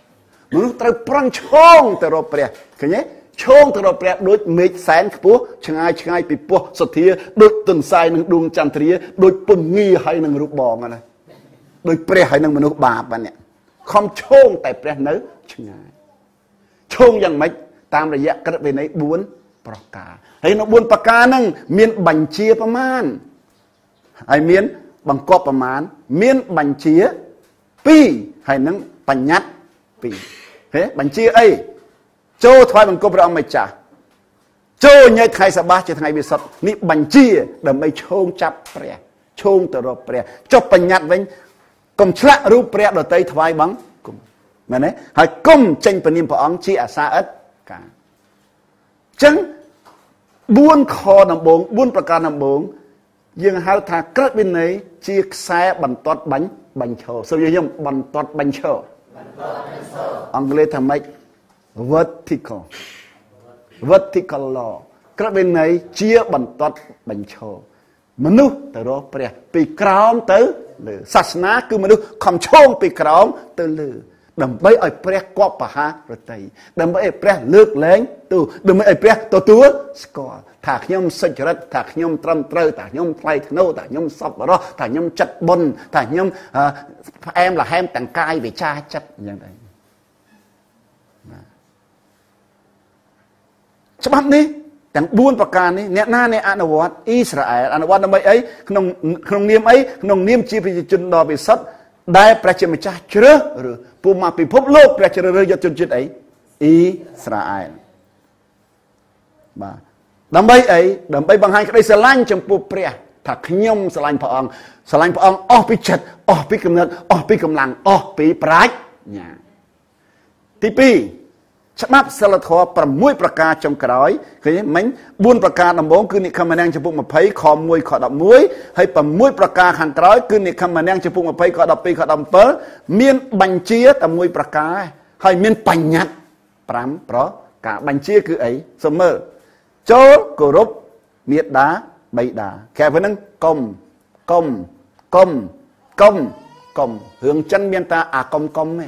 មនុស្សត្រូវប្រឹងឈោងទៅរកព្រះឃើញទេឈោងទៅរកព្រះដូចមេឃសែនខ្ពស់ឆ្ងាយឆ្ងាយពីពោះសុធាដូចទន្សាយនឹងដួងចន្ទ្រាដូចពំងាហើយនឹងរូបបងណាដូចព្រះហើយនឹងមនុស្សបាបនេះខំឈោងតែព្រះនៅឆ្ងាយឈោងយ៉ាងម៉េចតាមរយៈក្រឹតវិន័យ4ប្រការហើយនៅ4ប្រការហ្នឹងមានបញ្ជាប្រមាណហើយមានបង្គាប់ប្រមាណមានបញ្ជា2ហើយនឹងបញ្ញត្តិ2ហេបញ្ជាអីចូលថ្វាយបង្គំព្រះអង្គម្ចាស់ចូលញែកថ្ងៃសបាជាថ្ងៃវិសុទ្ធនេះបញ្ជាដើម្បីឈោងចាប់ព្រះឈោងទៅរកព្រះចុះបញ្ញត្តិវិញកុំឆ្លាក់រូបព្រះដទៃថ្វាយបង្គំមែនទេហើយកុំចេញព្រះនាមព្រះអង្គជាអាសាឥតការចឹង4ខដំបូង4ប្រការដំបូងយើងហៅថាក្រឹតវិន័យជាខ្សែបន្ទាត់បាញ់ឈរសូមយើងបន្ទាត់បាញ់ឈរអង់គ្លេសថាម៉េច vertical vertical law ក្រឹតវិន័យជាបន្ទាត់បញ្ឈរមនុស្សទៅរកព្រះពីក្រោមទៅលើសាសនាគឺមនុស្សខំឈោងពីក្រោមទៅលើដើម្បីឲ្យព្រះគប់បហារតីដើម្បីឲ្យព្រះលើកលែងទោសដើម្បីឲ្យព្រះទទួលស្គាល់ថាខ្ញុំសុចរិតថាខ្ញុំត្រឹមត្រូវថាខ្ញុំថ្លៃថ្នូរថាខ្ញុំសប្បុរសថាខ្ញុំចិត្តបុណ្យថាខ្ញុំផ្អែមល្ហែមទាំងកាយវិចារចិត្តអញ្ចឹងដែរច្បាប់នេះទាំង4ប្រការនេះអ្នកណាអ្នកអនុវត្តអ៊ីស្រាអែលអនុវត្តដើម្បីអីក្នុងនាមអីក្នុងនាមជាប្រជាជនដ៏វិសុទ្ធដែលព្រះជាម្ចាស់ជ្រើសរើសពួកមកពិភពលោកព្រះជ្រើសរើសយកជនជាតិអីអ៊ីស្រាអែលបាទដើម្បីអីដើម្បីបង្ហាញក្តីស្រឡាញ់ចំពោះព្រះថាខ្ញុំស្រឡាញ់ព្រះអង្គស្រឡាញ់ព្រះអង្គអស់ពីចិត្តអស់ពីគំនិតអស់ពីកម្លាំងអស់ពីប្រាជ្ញាទី2 ច្បាប់សិលធម៌6ប្រការចុងក្រោយឃើញទេមិញ4ប្រការដំបូងគឺនិខមនាងចំពុក20ខ1ខ11ហើយ6ប្រការខាងក្រោយគឺនិខមនាងចំពុក20ខ12ខ17មានបញ្ជាតែមួយប្រការហើយមានបញ្ញត្តិ5ប្រការបញ្ជាគឺអីសូមមើលចូលគោរពមេដាបៃតាក្រៅពីហ្នឹងកុំកុំកុំកុំកុំរឿងចិនមានតែអាកុំកុំទេ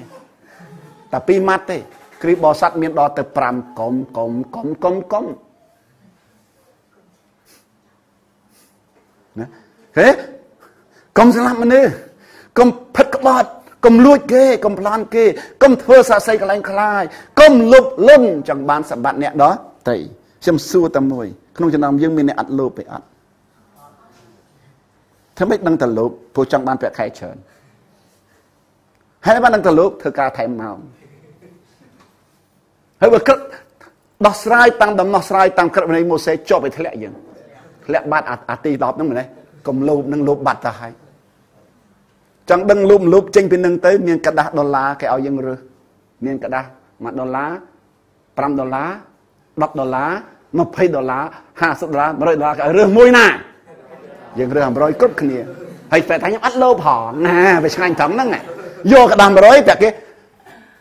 តែពីរម៉ាត់ទេគ្រីបរិស័ទមានដល់ទៅ5កុំកុំកុំកុំកុំណាហេកុំស្លាប់មនុស្សកុំផិតក្បត់កុំលួចគេកុំប្លន់គេកុំធ្វើសាសីកន្លែងខ្លាយកុំលុបលុនចង់បានសម្បត្តិអ្នកដទៃខ្ញុំសួរតែមួយក្នុងចំណោមយើងមានអ្នកអត់លោភទេអត់ធ្វើម៉េចដឹងតែលោភព្រោះចង់បានប្រាក់ខែច្រើនហើយបានដឹងតែលោភធ្វើការថែមម៉ោងហើយបើគិតដោះស្រាយតាមដំណោះស្រាយតាមក្រឹតវិន័យម៉ូសេជាប់ឲ្យធ្លាក់យើងធ្លាក់បាត់អាទី10ហ្នឹងមែនទេកុំលោភនឹងលោភបាត់ទៅហើយចង់ដឹងលោភលោភចេញពីនឹងទៅមានกระดาษដុល្លារគេឲ្យយើងរើសមានกระดาษ1ដុល្លារ5ដុល្លារ10ដុល្លារ20ដុល្លារ50ដុល្លារ100ដុល្លារគេឲ្យរើសមួយណាយើងរើស100គ្រប់គ្នាហើយតែថាខ្ញុំអត់លោភផងណាវាឆ្ងាញ់ត្រង់ហ្នឹងយកกระดาษ100តែគេ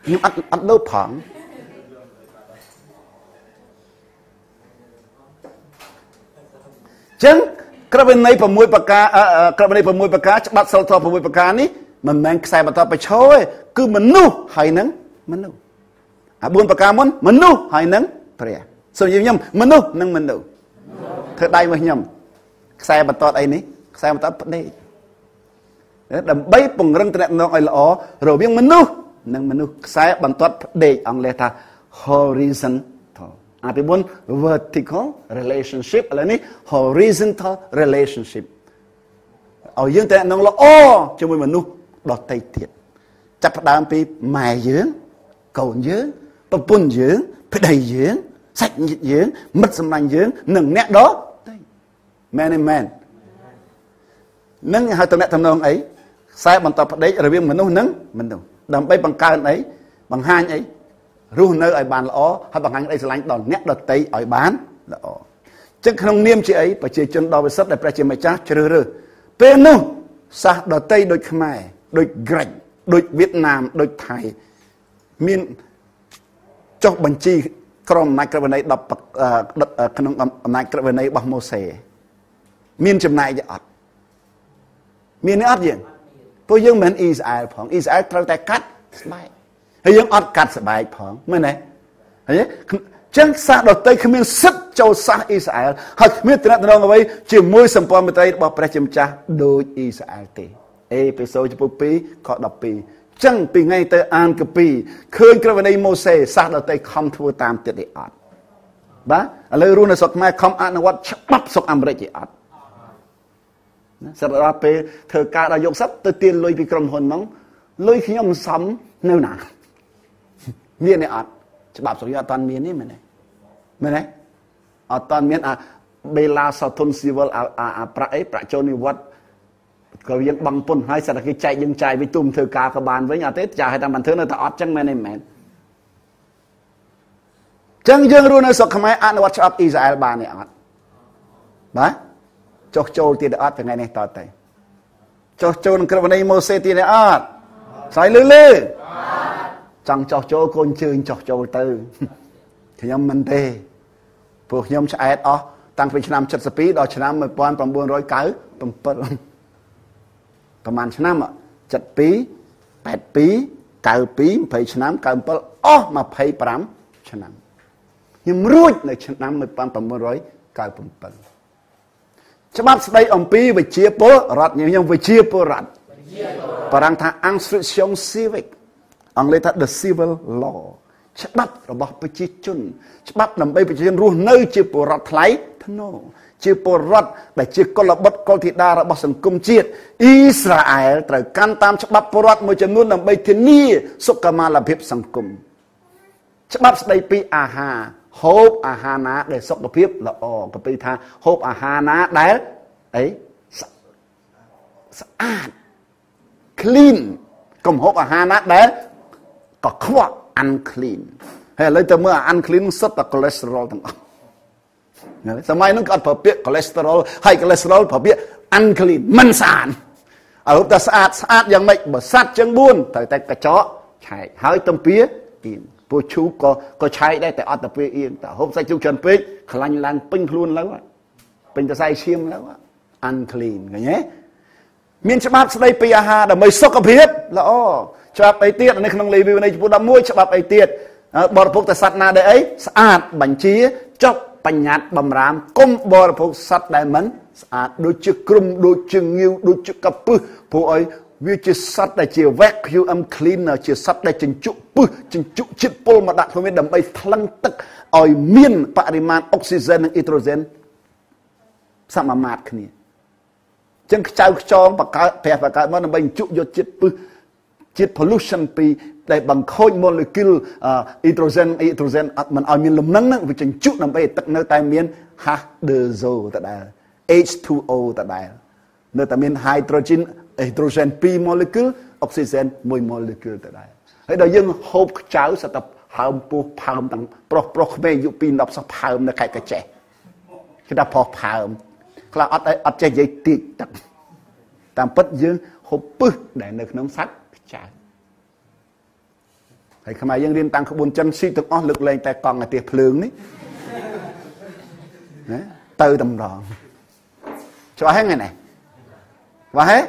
ខ្ញុំអត់លោភផងចឹងក្រឹតវិន័យ6ប្រការក្រឹតវិន័យ6ប្រការច្បាប់សិលធម៌6ប្រការនេះមិនមែនខ្សែបន្តប្រឈរទេគឺមនុស្សហើយនឹងមនុស្សអា4ប្រការមុនមនុស្សហើយនឹងព្រះសូមនិយាយខ្ញុំមនុស្សនិងមនុស្សធ្វើដៃមកខ្ញុំខ្សែបន្តអីនេះខ្សែបន្តផ្ដេកដើម្បីពង្រឹងតំណែងឲ្យល្អរវាងមនុស្សនិងមនុស្សខ្សែបន្ទាត់ផ្ដេកអង់គ្លេសថា horizontal អាពីមុន vertical relationship ឥឡូវនេះ horizontal relationship ឲ្យយើងតែនឹងល្អជាមួយមនុស្សដទៃទៀតចាប់ផ្ដើមពីម៉ែយើងកូនយើងប្រពន្ធយើងប្តីយើងសាច់ញាតិយើងមិត្តសម្លាញ់យើងនិងអ្នកដទៃមែនទេមែននឹងហៅតំណែងតំណងអីខ្សែបន្តផ្ដេករវាងមនុស្សនិងមនុស្សដើម្បីបង្កើនអីបង្ហាញអីរស់នៅឲ្យបានល្អហើយបង្ហាញក្តីស្រឡាញ់ដល់អ្នកដទៃឲ្យបានល្អចឹងក្នុងនាមជាអីប្រជាជនដ៏វិសុទ្ធដែលព្រះជាម្ចាស់ជ្រើសរើសពេលនោះសាសដទៃដូចខ្មែរដូចក្រិចដូចវៀតណាមដូចថៃមានចុះបញ្ជីក្រុមអំណាចក្រឹតវិន័យ10ក្នុងអំណាចក្រឹតវិន័យរបស់ម៉ូសេមានចំណែកទេអត់មានទេអត់យើងព្រោះយើងមិនមែនអ៊ីស្រាអែលផងអ៊ីស្រាអែលត្រូវតែកាត់ស្បែកហើយយើងអត់កាត់ស្បែកផងមែនទេហើយចឹងសាសដទៃគ្មានសិទ្ធចូលសាសអ៊ីស្រាអែលហើយគ្មានតំណែងអ្វីជាមួយសម្ព័ន្ធមិត្តរបស់ព្រះជាម្ចាស់ដូចអ៊ីស្រាអែលទេអេពីសូចំពុក2ខ12ចឹងពីថ្ងៃទៅអានកាពីឃើញក្រឹតវិន័យម៉ូសេសាសដទៃខំធ្វើតាមទៀតទេអត់បាទឥឡូវរស់នៅស្រុកខ្មែរខំអនុវត្តច្បាប់ស្រុកអាមេរិកទេអត់ណាសិតដល់ពេលធ្វើការដល់យកសិតទៅទានលុយពីក្រុមហ៊ុនហ្មងលុយខ្ញុំសំនៅណាមានទេអត់ច្បាប់ស្រុកយើងអត់តាន់មានទេមែនទេមែនទេអត់តាន់មានអាបេឡាសធុនស៊ីវិលអាប្រាក់អីប្រាក់ចូលនិវត្តន៍ក៏យើងបង់ពន្ធហើយសិតតែគេចែកយើងចាយវិញទុំធ្វើការក៏បានវិញអត់ទេចាយឲ្យតាមបានធ្វើនៅតែអត់ចឹងមែនទេមែនចឹងយើងរស់នៅស្រុកខ្មែរអនុវត្តច្បាប់អ៊ីស្រាអែលបានទេអត់បាទចុះចូលទៀតអត់ថ្ងៃនេះតទៅចុះចូលនឹងក្រឹតវិន័យម៉ូសេទៀតទេអត់ស្អីលឺលឺចង់ចោះចូលកូនជើងចោះចូលទៅខ្ញុំមិនទេព្រោះខ្ញុំឆ្អែតអស់តាំងពីឆ្នាំ72ដល់ឆ្នាំ1997ប្រហែលឆ្នាំ72 82 92 20ឆ្នាំ97អស់25ឆ្នាំខ្ញុំរួចនៅឆ្នាំ1997ច្បាប់ស្ដីអំពីវិជាពលរដ្ឋខ្ញុំវិជាពលរដ្ឋបារាំងថា instruction civique អង់គ្លេសថា the civil law ច្បាប់របស់ប្រជាជនច្បាប់ដើម្បីប្រជាជនរស់នៅជាពលរដ្ឋថ្លៃថ្នូរជាពលរដ្ឋដែលជាកុលបុត្រកុលធីតារបស់សង្គមជាតិអ៊ីស្រាអែលត្រូវកាន់តាមច្បាប់ពលរដ្ឋមួយចំនួនដើម្បីធានាសុខុមាលភាពសង្គមច្បាប់ស្ដីពីអាហារហូបអាហារណាដែលសុខភាពល្អក៏ពីថាហូបអាហារណាដែលអីស្អាត clean កុំហូបអាហារណាដែលកខ្វក់ unclean ហើយឥឡូវទៅមើលអា unclean សុទ្ធតែ cholesterol ទាំងអស់សម័យហ្នឹងក៏អត់ប្រើពាក្យ cholesterol ហើយ cholesterol ប្រើពាក្យ unclean មិនស្អាតឲ្យរូបតែស្អាតស្អាតយ៉ាងម៉េចបើសัตว์ជើង4ត្រូវតែកញ្ចក់ឆែកហើយទំពាអៀងព្រោះឈូកក៏ឆែកដែរតែអត់ទំពាអៀងតែហូបសាច់ជ្រូកច្រើនពេកខ្លាញ់ឡើងពេញខ្លួនលើពេញតសៃឈាមលើ unclean ឃើញទេមានច្បាប់ស្ដីពីអាហារដើម្បីសុខភាពល្អច្បាប់អីទៀតនៅក្នុងលេវីវិន័យចំពោះ11ច្បាប់អីទៀតបរិភោគតែសត្វណាដែលអីស្អាតបញ្ជាចុះបញ្ញត្តិបំរាមគុំបរិភោគសត្វដែលមិនស្អាតដូចជាគ្រំដូចជាងាវដូចជាកពឹសព្រោះអីវាជាសត្វដែលជា vacuum cleaner ជាសត្វដែលជញ្ជក់ពឹសជញ្ជក់ជាតិពុលមកដាក់ខ្លួនវាដើម្បីថ្លឹងទឹកឲ្យមានបរិមាណអុកស៊ីហ្សែននិងអ៊ីដ្រូសែនសមាមាត្រគ្នាចឹងខ្ចៅខ្ចងបកើតព្រះបកើតមកដើម្បីជញ្ជក់យកជាតិពឹសជាតិ pollution ពីដែលបង្ខូច molecule អ៊ីដ្រូសែនអត់មិនឲ្យមានលំនឹងហ្នឹងវាជញ្ជក់ដើម្បីឲ្យទឹកនៅតែមាន H2O ដដែល H2O ដដែលនៅតែមាន hydrogen 2 molecule oxygen 1 molecule ដដែលហើយដល់យើងហូបខ្ចៅសត្វតែហើមពោះផើមទាំងប្រុសប្រុសក្មេងអាយុ2 10សោះផើមនៅខេត្តកាចេះគេថាប្រុសផើមខ្លះអត់ចេះនិយាយតិចទឹកតាមពិតយើងហូបពឹសដែលនៅក្នុងសត្វខ្ចៅហើយខ្មែរយើងរៀនតាំងក្បួនចិនស៊ីទាំងអស់លើកលែងតែកង់អាទិសភ្លើងនេះណាទៅតម្រងច្បាស់ហ្នឹងណាច្បាស់ហេ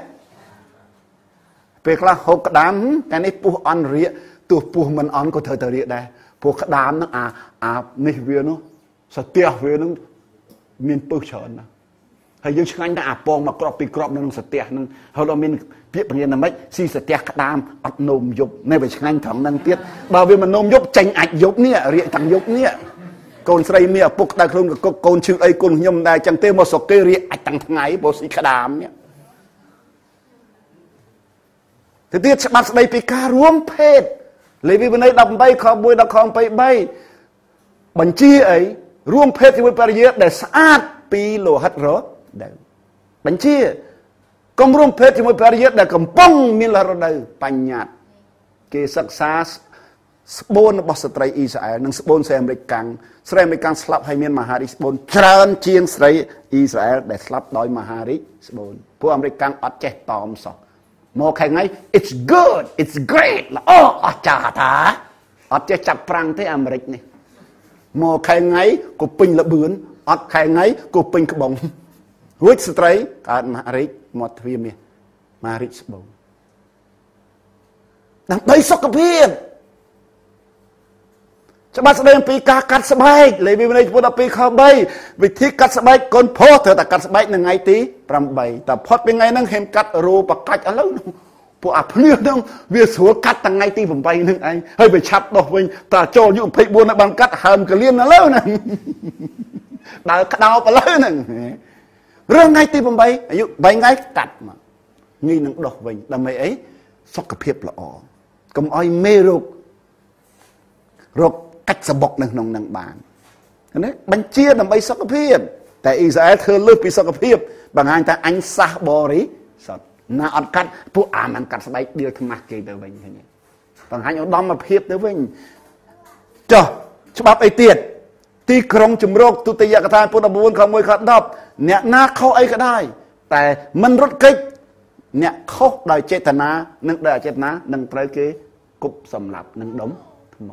ពេលខ្លះហូបក្តាមតែនេះពោះអន់រាកទោះពោះមិនអន់ក៏ត្រូវតែរាកដែរព្រោះក្តាមហ្នឹងអានេះវានោះសទះវាហ្នឹងមានពឹសច្រើនណាស់ហើយយើងឆ្ងាញ់តែអាពងមកក្របពីក្របនៅក្នុងសទះហ្នឹងហើយដល់មានពាក្យបង្រៀនថាម៉េចស៊ីសទះក្តាមអត់នោមយប់នេះវាឆ្ងាញ់ត្រង់ហ្នឹងទៀតបើវាមិននោមយប់ចេញអាចយប់នេះរាកទាំងយប់នេះកូនស្រីមានឪពុកក្តៅខ្លួនកគុកកូនឈឺអីកូនខ្ញុំដែរចឹងទេមកស្រុកគេរាកអាចទាំងថ្ងៃព្រោះស៊ីក្តាមនេះទៅទៀតច្បាប់ស្ដីពីការរួមភេទលេវីវិន័យ18ខ1ដល់ខ23បញ្ជាអីរួមភេទជាមួយភរិយាដែលស្អាតពីលោហិតរដូវបញ្ជាកុំរួមភេទជាមួយភរិយាដែលកំពុងមានលោហិតរដូវបញ្ញត្តិគេសិក្សាស្បូនរបស់ស្ត្រីអ៊ីស្រាអែលនិងស្បូនស្រីអាមេរិកកាំងស្រីអាមេរិកកាំងស្លាប់ហើយមានមហារីកស្បូនច្រើនជាងស្រីអ៊ីស្រាអែលដែលស្លាប់ដោយមហារីកស្បូនពួកអាមេរិកកាំងអត់ចេះតមសោះមកខែថ្ងៃ it's good it's great ល្អអស្ចារ្យថាអត់ចេះចាប់ប្រាំងទេអាមេរិកនេះមកខែថ្ងៃក៏ពេញលបឿនអត់ខែថ្ងៃក៏ពេញក្បងរួចស្ត្រីកើតមហារីកមាត់ទ្វារមាសមហារីកស្បូនដើម្បីសុខភាពច្បាប់ស្ដីអំពីការកាត់ស្បែកលេវីវិន័យចំពោះ12ខ3វិធីកាត់ស្បែកកូនប្រុសត្រូវតែកាត់ស្បែកនៅថ្ងៃទី8តែផុតពីថ្ងៃហ្នឹងហេមកាត់រោបកាច់ឥឡូវពួកអាភ្នៀវហ្នឹងវាស្រួលកាត់ថ្ងៃទី8ហ្នឹងឯងហើយវាឆាប់ដោះវិញតែចូលអាយុ24នៅបានកាត់ហើមកលៀនឥឡូវហ្នឹងដើរក្តោបឥឡូវហ្នឹងរឿងថ្ងៃទី8អាយុ3ថ្ងៃកាត់មកងាយនឹងដោះវិញដើម្បីអីសុខភាពល្អកុំឲ្យមេរោគរោគកាច់សបុកនៅក្នុងនឹងបានណាបញ្ជាដើម្បីសុខភាពតែអ៊ីស្រាអែលធ្វើលើសពីសុខភាពបង្ហាញថាអញសះបរិសុទ្ធណាអត់កាត់ពួកអាមិនកាត់ស្បែកដៀលខ្មាស់គេទៅវិញឃើញបង្ហាញឧត្តមភាពទៅវិញចុះច្បាប់អីទៀតទីក្រុងជំរកទុតិយកថាពុទ្ធ19ខ1ខ10អ្នកណាខុសអីក៏ដោយតែមិនរត់គេចអ្នកខុសដោយចេតនានិងដោយអចេតនានឹងត្រូវគេគប់សម្លាប់នឹងដុំថ្ម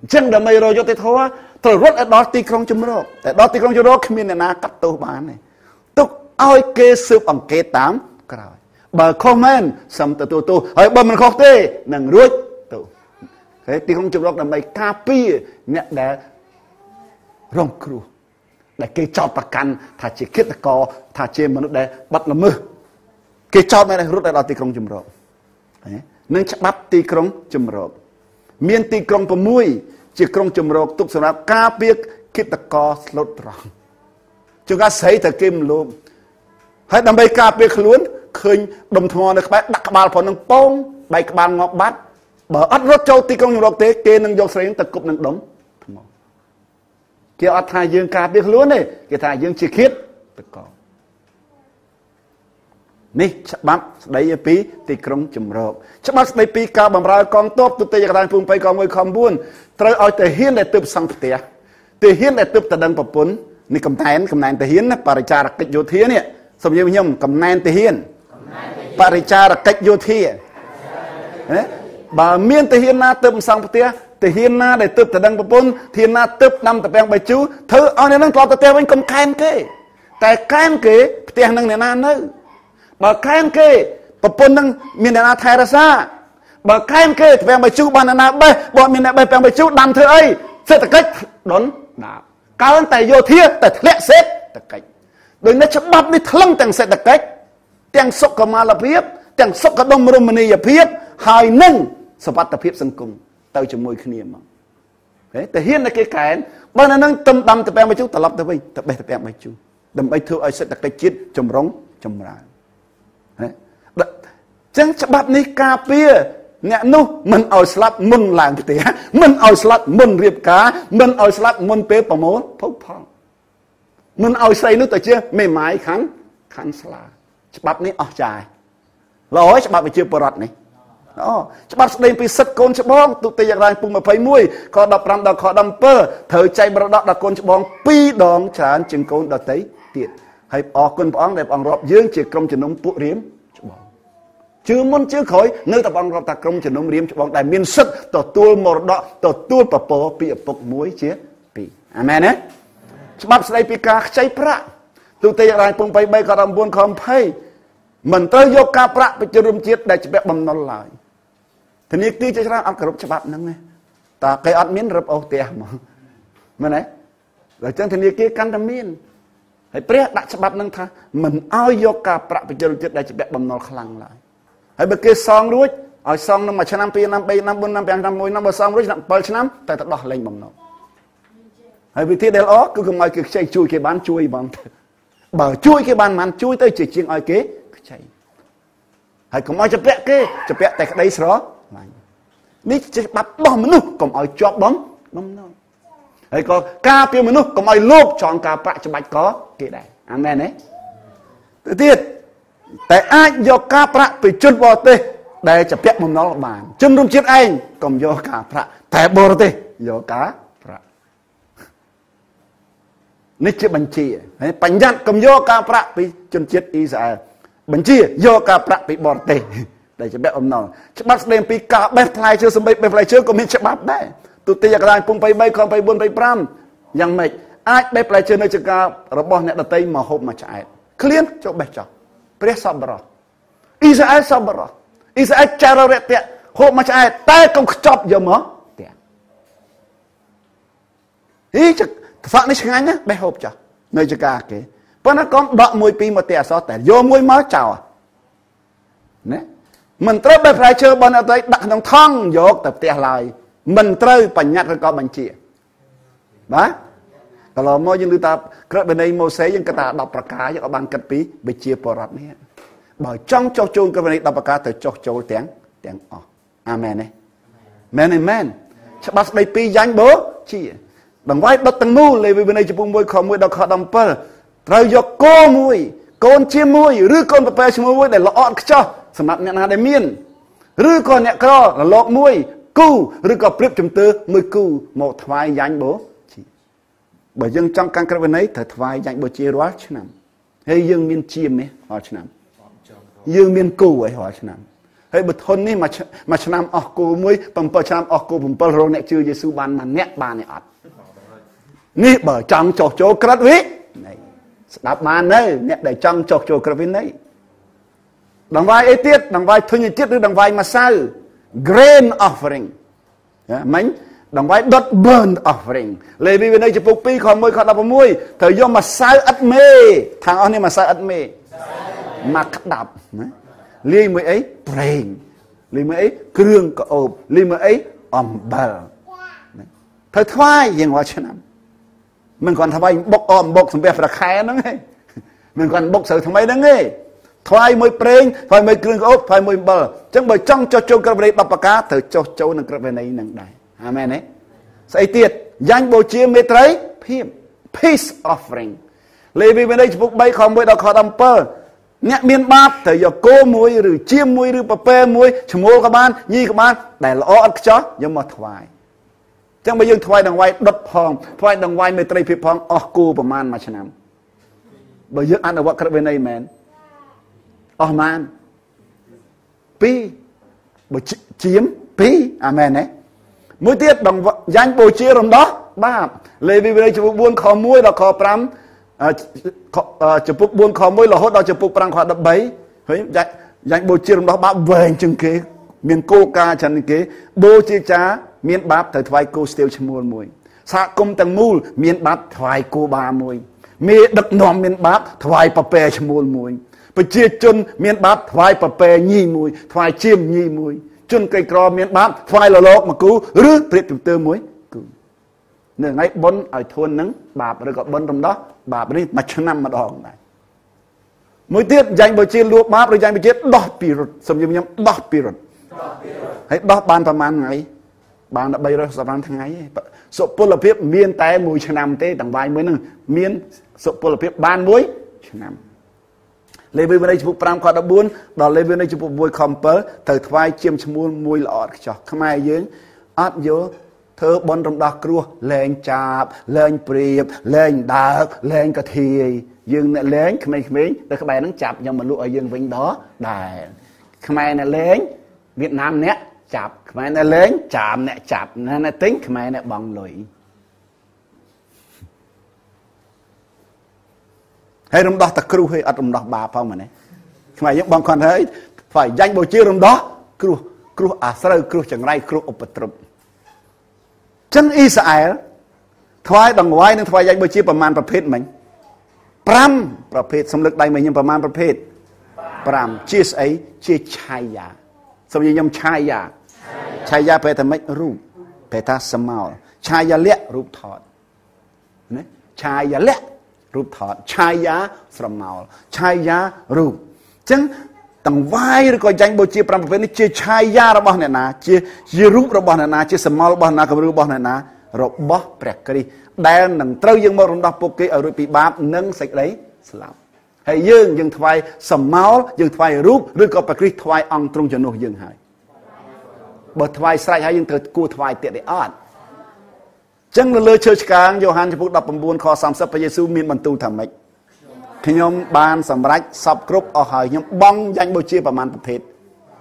អញ្ចឹងដើម្បីរកយុត្តិធម៌ត្រូវរត់ឲ្យដល់ទីក្រុងជំរកតែដល់ទីក្រុងជំរកគ្មានអ្នកណាកាត់ទោសបានទេទុកឲ្យគេស៊ើបអង្កេតតាមក្រោយបើខុសមែនសុំទទួលទោសហើយបើមិនខុសទេនឹងរួចទោសហើយទីក្រុងជំរកដើម្បីការពារអ្នកដែលរងគ្រោះដែលគេចោទប្រកាន់ថាជាឃាតករថាជាមនុស្សដែលបាត់ល្មើសគេចោទមែនរត់ឲ្យដល់ទីក្រុងជំរកនឹងច្បាប់ទីក្រុងជំរកមានទីក្រុង6ជាក្រុងជំរកទុកសម្រាប់ការពារឃាតករស្លូតត្រង់ជួនកាលស្រីតែគេមិនលោភហើយដើម្បីការពារខ្លួនឃើញដុំថ្មនៅក្បែរដាក់ក្បាលផងនឹងពងបែកក្បាលងាប់បាត់បើអត់រត់ចូលទីក្រុងជំរកទេគេនឹងយកស្រីទៅគប់នឹងដុំថ្មគេអត់ថាយើងការពារខ្លួនទេគេថាយើងជាឃាតករ នេះច្បាប់ស្ដីពីទីក្រុងជំរកច្បាប់ស្ដីពីការបម្រើកងទ័ពទុតិយកតាភូមិ3ខ1ខ9ត្រូវឲ្យទាហានដែលទើបសង់ផ្ទះទាហានដែលទើបតដឹងប្រពន្ធនេះកំណែនទាហានណាបរិចារកិច្ចយោធានេះសូមនិយាយខ្ញុំកំណែនទាហានបរិចារកិច្ចយោធាណាបើមានទាហានណាទើបសង់ផ្ទះទាហានណាដែលទើបតដឹងប្រពន្ធទាហានណាទើបដាំតាពាំងបាយជូរធ្វើឲ្យអ្នកនឹងត្រឡប់ទៅផ្ទះវិញកុំកែនគេតែកែនគេផ្ទះនឹងអ្នកណានៅបើកែនគេប្រពន្ធនឹងមានអ្នកណាថែរក្សាបើកែនគេតាពាំងបាយជូរបានអ្នកណាបេះបើមានអ្នកបេះពាំងបាយជូរដាំធ្វើអីសេដ្ឋកិច្ចដុនដាបកើនតែយោធាតែធ្លាក់សេដ្ឋកិច្ចដោយនេះច្បាប់នេះថ្លឹងទាំងសេដ្ឋកិច្ចទាំងសុខុមាលភាពទាំងសុខដុមរមណីយភាពហើយនឹងសុវត្ថិភាពសង្គមទៅជាមួយគ្នាមកហេទាហានដែលគេកែនបើនៅនឹងទំដាំតាពាំងបាយជូរត្រឡប់ទៅវិញទៅបេះតាពាំងបាយជូរដើម្បីធ្វើឲ្យសេដ្ឋកិច្ចជាតិចម្រុងចម្រើនហេចឹងច្បាប់នេះការពារអ្នកនោះមិនឲ្យស្លាប់មុនឡើងផ្ទះមិនឲ្យស្លាប់មុនរៀបការមិនឲ្យស្លាប់មុនពេលប្រមូលភោគផលមិនឲ្យស្រីនោះទៅជាមេម៉ាយខាន់ស្លាច្បាប់នេះអស់ចាយល្អច្បាប់វិជាបរដ្ឋនេះអូច្បាប់ស្ដីពីសិទ្ធិកូនច្បងទុតិយរាជពុំ21ខ15ដល់ខ17ត្រូវចែកមរតកដល់កូនច្បង2ដងច្រើនជាងកូនដទៃទៀតហើយអរគុណព្រះអង្គដែលព្រះអង្គរាប់យើងជាក្រុមជំនុំពួករៀមច្បងជឿមុនជឿក្រោយនៅតែព្រះអង្គរាប់ថាក្រុមជំនុំរៀមច្បងដែលមានសិទ្ធិទទួលមរតកទទួលពពពីឪពុកមួយជាពីរអាមែនទេច្បាប់ស្ដីពីការខ្ចីប្រាក់ទុតិយរាជពុំ23ខ19ខ20មិនត្រូវយកការប្រាក់ប្រជារួមជាតិដែលច្បាប់បំណុលឡើយធនាគារជាច្រើនអត់គោរពច្បាប់ហ្នឹងទេតើគេអត់មានរឹបអូសផ្ទះហ្មងមែនទេដល់ចឹងធនាគារកាន់តែមានហើយព្រះដាក់ច្បាប់ហ្នឹងថាមិនឲ្យយកការប្រាក់ប្រជារួមជាតិដែលច្បាប់បំណុលខ្លាំងឡើយហើយបើគេសងរួចឲ្យសងនឹង1ឆ្នាំ2ឆ្នាំ3ឆ្នាំ4ឆ្នាំ5ឆ្នាំ1ឆ្នាំបើសងរួច7ឆ្នាំតែទៅដោះលែងបំណុលហើយវិធីដែលល្អគឺកុំឲ្យគេខ្ចីជួយគេបានជួយបងបើជួយគេបានមិនជួយទៅជាជាងឲ្យគេខ្ចីហើយកុំឲ្យជពាក់គេជពាក់តែក្តីស្រឡាញ់នេះជាច្បាប់របស់មនុស្សកុំឲ្យជាប់បំណុលហើយក៏ការពារមនុស្សកុំឲ្យលោភចងការប្រាក់ច្បាច់កគេដែរអាមែនទេទៅទៀតតែអាចយកការប្រាក់ពីជនបរទេសដែលជពាក់បំណុលបានជនរួមជាតិឯងកុំយកការប្រាក់តែបរទេសយកការប្រាក់នេះជាបញ្ជាហើយបញ្ញត្តិកុំយកការប្រាក់ពីជនជាតិអ៊ីស្រាអែលបញ្ជាយកការប្រាក់ពីបរទេសដែលច្បាប់អំណរច្បាប់ស្ដីអំពីការបេះផ្លែឈើសំបីបេះផ្លែឈើក៏មានច្បាប់ដែរទុតិយកតាពុំ23ខ24 25យ៉ាងម៉េចអាចបេះផ្លែឈើនៅចការរបស់អ្នកដតីមកហូបមកឆ្អែតឃ្លានចូលបេះចោះព្រះសប្បុរសអ៊ីស្រាអែលសប្បុរសអ៊ីស្រាអែលចាររយៈហូបមកឆ្អែតតែកុំខ្ចប់យកមកផ្ទះហីខ្វាក់នេះឆ្ងាញ់ណាបេះហូបចោះនៅចការគេប៉ុន្តែកុំដកមួយពីរមកផ្ទះអសតែយកមួយមកចោលណាមិនត្រូវបេះផ្លែឈើរបស់អ្នកដទៃដាក់ក្នុងថង់យកទៅផ្ទះឡើយមិនត្រូវបញ្ញត្តិឬក៏បញ្ជាបាទកន្លងមកយើងឮថាក្រឹតវិន័យម៉ូសេយើងគិតថា10ប្រការយើងក៏បានគិតពីវិជាបរដ្ឋនេះបើចង់ចុះចូលក្រឹតវិន័យ10ប្រការត្រូវចុះចូលទាំងអស់អាមែនទេមែនទេមែនច្បាប់ស្ដីពីយ៉ាញ់បូជាដង្វាយដុតទាំងមូលលេវីវិន័យចំពោះ1ខ1ដល់ខ17ត្រូវយកគោមួយកូនជាមួយឬកូនប្រពែឈ្មោះមួយដែលល្អឥតខ្ចោះសម្រាប់អ្នកណាដែលមានឬក៏អ្នកក្ររលកមួយគូឬក៏ព្រៀបជំទើមួយគូមកថ្វាយយ៉ាញ់បូជាបើយើងចង់កាន់ក្រឹតវិន័យត្រូវថ្វាយយ៉ាញ់បូជារាល់ឆ្នាំហើយយើងមានជាមាសរាល់ឆ្នាំយើងមានគូឲ្យរាល់ឆ្នាំហើយបើធននេះមួយឆ្នាំអស់គូមួយ7ឆ្នាំអស់គូ7រងអ្នកជឿយេស៊ូបានមួយអ្នកបានទេអត់នេះបើចង់ចុះចូលក្រឹតវិន័យស្ដាប់បាននៅអ្នកដែលចង់ចុះចូលក្រឹតវិន័យដង្វាយអីទៀតដង្វាយធញ្ញជាតិឬដង្វាយម្សៅ grain offering មិញដង្វាយដុត burn offering លេវីវិន័យចំពុក2ខ1ខ16ត្រូវយកម្សៅឥតមេខាងអស់នេះម្សៅឥតមេមកក្តាប់ណាលាយមួយអីប្រេងលាយមួយអីគ្រឿងក្អូបលាយមួយអីអំបិលត្រូវថ្វាយរៀងរាល់ឆ្នាំមិនគ្រាន់ថ្វាយបុកអមបុកសំពះប្រខែហ្នឹងទេមិនគ្រាន់បុកស្រូវថ្មីហ្នឹងទេថ្វាយមួយប្រេងថ្វាយមួយគ្រឿងក្អូបថ្វាយមួយអំបិលអញ្ចឹងបើចង់ចុះចូលក្រឹតវិន័យ10ប្រការត្រូវចុះចូលនឹងក្រឹតវិន័យហ្នឹងដែរអាមែនទេស្អីទៀតយ៉ាញ់បូជាមេត្រីភាព peace offering លេវីវិន័យចំពុក3ខ1ដល់ខ17 អ្នកមានបាបត្រូវយកគោមួយឬជាមួយឬពពែមួយឈ្មោលក៏បានញីក៏បានដែលល្អឥតខ្ចោះយកមកថ្វាយចឹងបើយើងថ្វាយដង្វាយដុតផងថ្វាយដង្វាយមេត្រីភាពផងអស់គោប្រមាណមួយឆ្នាំបើយើងអនុវត្តក្រឹតវិន័យមែនអស់ម៉ានពីរបើជាមពីរអាមែនទេមួយទៀតដង្យ៉ាញ់បូជារំដោះបាបលេវីវិន័យចំពុក4ខ1ដល់ខ5ចំពុក4ខ1រហូតដល់ចំពុក5ខ13ហើយយ៉ាញ់បូជារំដោះបាបវែងជាងគេមានគោលការណ៍ច្រើនជាងគេបូជាចាមានបាបត្រូវថ្វាយគោស្ទាវឈ្មោលមួយសហគមន៍ទាំងមូលមានបាបថ្វាយគោបាមួយមេដឹកនាំមានបាបថ្វាយពពែឈ្មោលមួយប្រជាជនមានបាបថ្វាយពពែញីមួយថ្វាយជាមញីមួយជនក្រីក្រមានបាបថ្វាយលលោកមួយគូឬព្រាបជំទើមួយគូនៅថ្ងៃបុណ្យឲ្យធួននឹងបាបឬក៏បុណ្យរំដោះបាបនេះមួយឆ្នាំម្ដងដែរមួយទៀតយ៉ាញ់បូជាលួបាបឬយ៉ាញ់បូជាដោះពីរុតសូមយើងខ្ញុំដោះពីរុតហើយដោះបានប្រហែលថ្ងៃបាន365ថ្ងៃឯងសុពលភាពមានតែមួយឆ្នាំទេដង្វាយមួយនឹងមានសុពលភាពបានមួយឆ្នាំលេវីវិន័យចំពុក5ខ14ដល់លេវីវិន័យចំពុក1ខ7ត្រូវថ្វាយជាមឈ្មោលមួយល្អឥតខ្ចោះខ្មែរយើងអត់យកធ្វើបុណ្យរំដោះគ្រោះលែងចាបលែងព្រាបលែងដើកលែងកាធាយយើងអ្នកលែងក្មេងៗទៅក្បែរហ្នឹងចាប់ខ្ញុំមកលក់ឲ្យយើងវិញដល់ដែរខ្មែរអ្នកលែងវៀតណាមអ្នកចាប់ខ្មែរអ្នកលែងចាមអ្នកចាប់អ្នកទិញខ្មែរអ្នកបង់លុយហើយរំដោះតែគ្រោះហើយអត់រំដោះបាបផងមែនទេខ្មែរយើងបងគាត់ហើយថ្វាយយ៉ាញ់បូជារំដោះគ្រោះគ្រោះអាស្រូវគ្រោះចង្រៃគ្រោះឧបទ្រពចឹងអ៊ីស្រាអែលថ្វាយដង្វាយនិងថ្វាយយ៉ាញ់បូជាប្រមាណប្រភេទមិញ5ប្រភេទសំលឹកដៃមកខ្ញុំប្រមាណប្រភេទ5ជាស្អីជាឆាយាសូមខ្ញុំឆាយាឆាយាប្រែថាម៉េចរូបប្រែថាសមោលឆាយាលៈរូបថតណាឆាយាលៈរូបថតឆាយាស្រមោលឆាយារូបអញ្ចឹងតង្វាយឬក៏យ៉ាញ់បូជា5ប្រភេទនេះជាឆាយារបស់អ្នកណាជារូបរបស់អ្នកណាជាសមោលរបស់អ្នកណាគំរូរបស់អ្នកណារបស់ព្រះគ្រីស្ទដែលនឹងត្រូវយើងមករំដោះពួកគេឲ្យរួចពីបាបនិងសេចក្តីស្លាប់ហើយយើងថ្វាយសមោលយើងថ្វាយរូបឬក៏ព្រះគ្រីស្ទថ្វាយអង្គទ្រង់ជំនួសយើងហើយបើថ្វាយស្រេចហើយយើងត្រូវគួរថ្វាយទៀតទេអត់ចឹងនៅលើឈើឆ្កាងយ៉ូហានចំពុក19ខ30ព្រះយេស៊ូវមានបន្ទូលថាម៉េចខ្ញុំបានសម្រេចសពគ្រប់អស់ហើយខ្ញុំបង់យ៉ាញ់បូជាប្រមាណប្រភេទ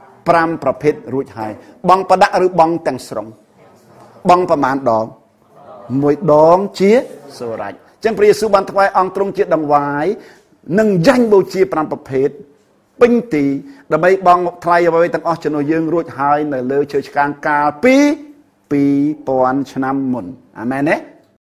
5ប្រភេទរួចហើយបង់ប្រដាក់ឬបង់ទាំងស្រុងបង់ប្រមាណដងមួយដងជាសូរ៉ាច់ចឹងព្រះយេស៊ូវបានថ្វាយអង្គទ្រង់ជាដង្វាយនិងយ៉ាញ់បូជា5ប្រភេទពេញទីដើម្បីបង់ថ្លៃអ្វីទាំងអស់ជំនួសយើងរួចហើយនៅលើឈើឆ្កាងកាលពី2000ឆ្នាំមុនអាមែនទេ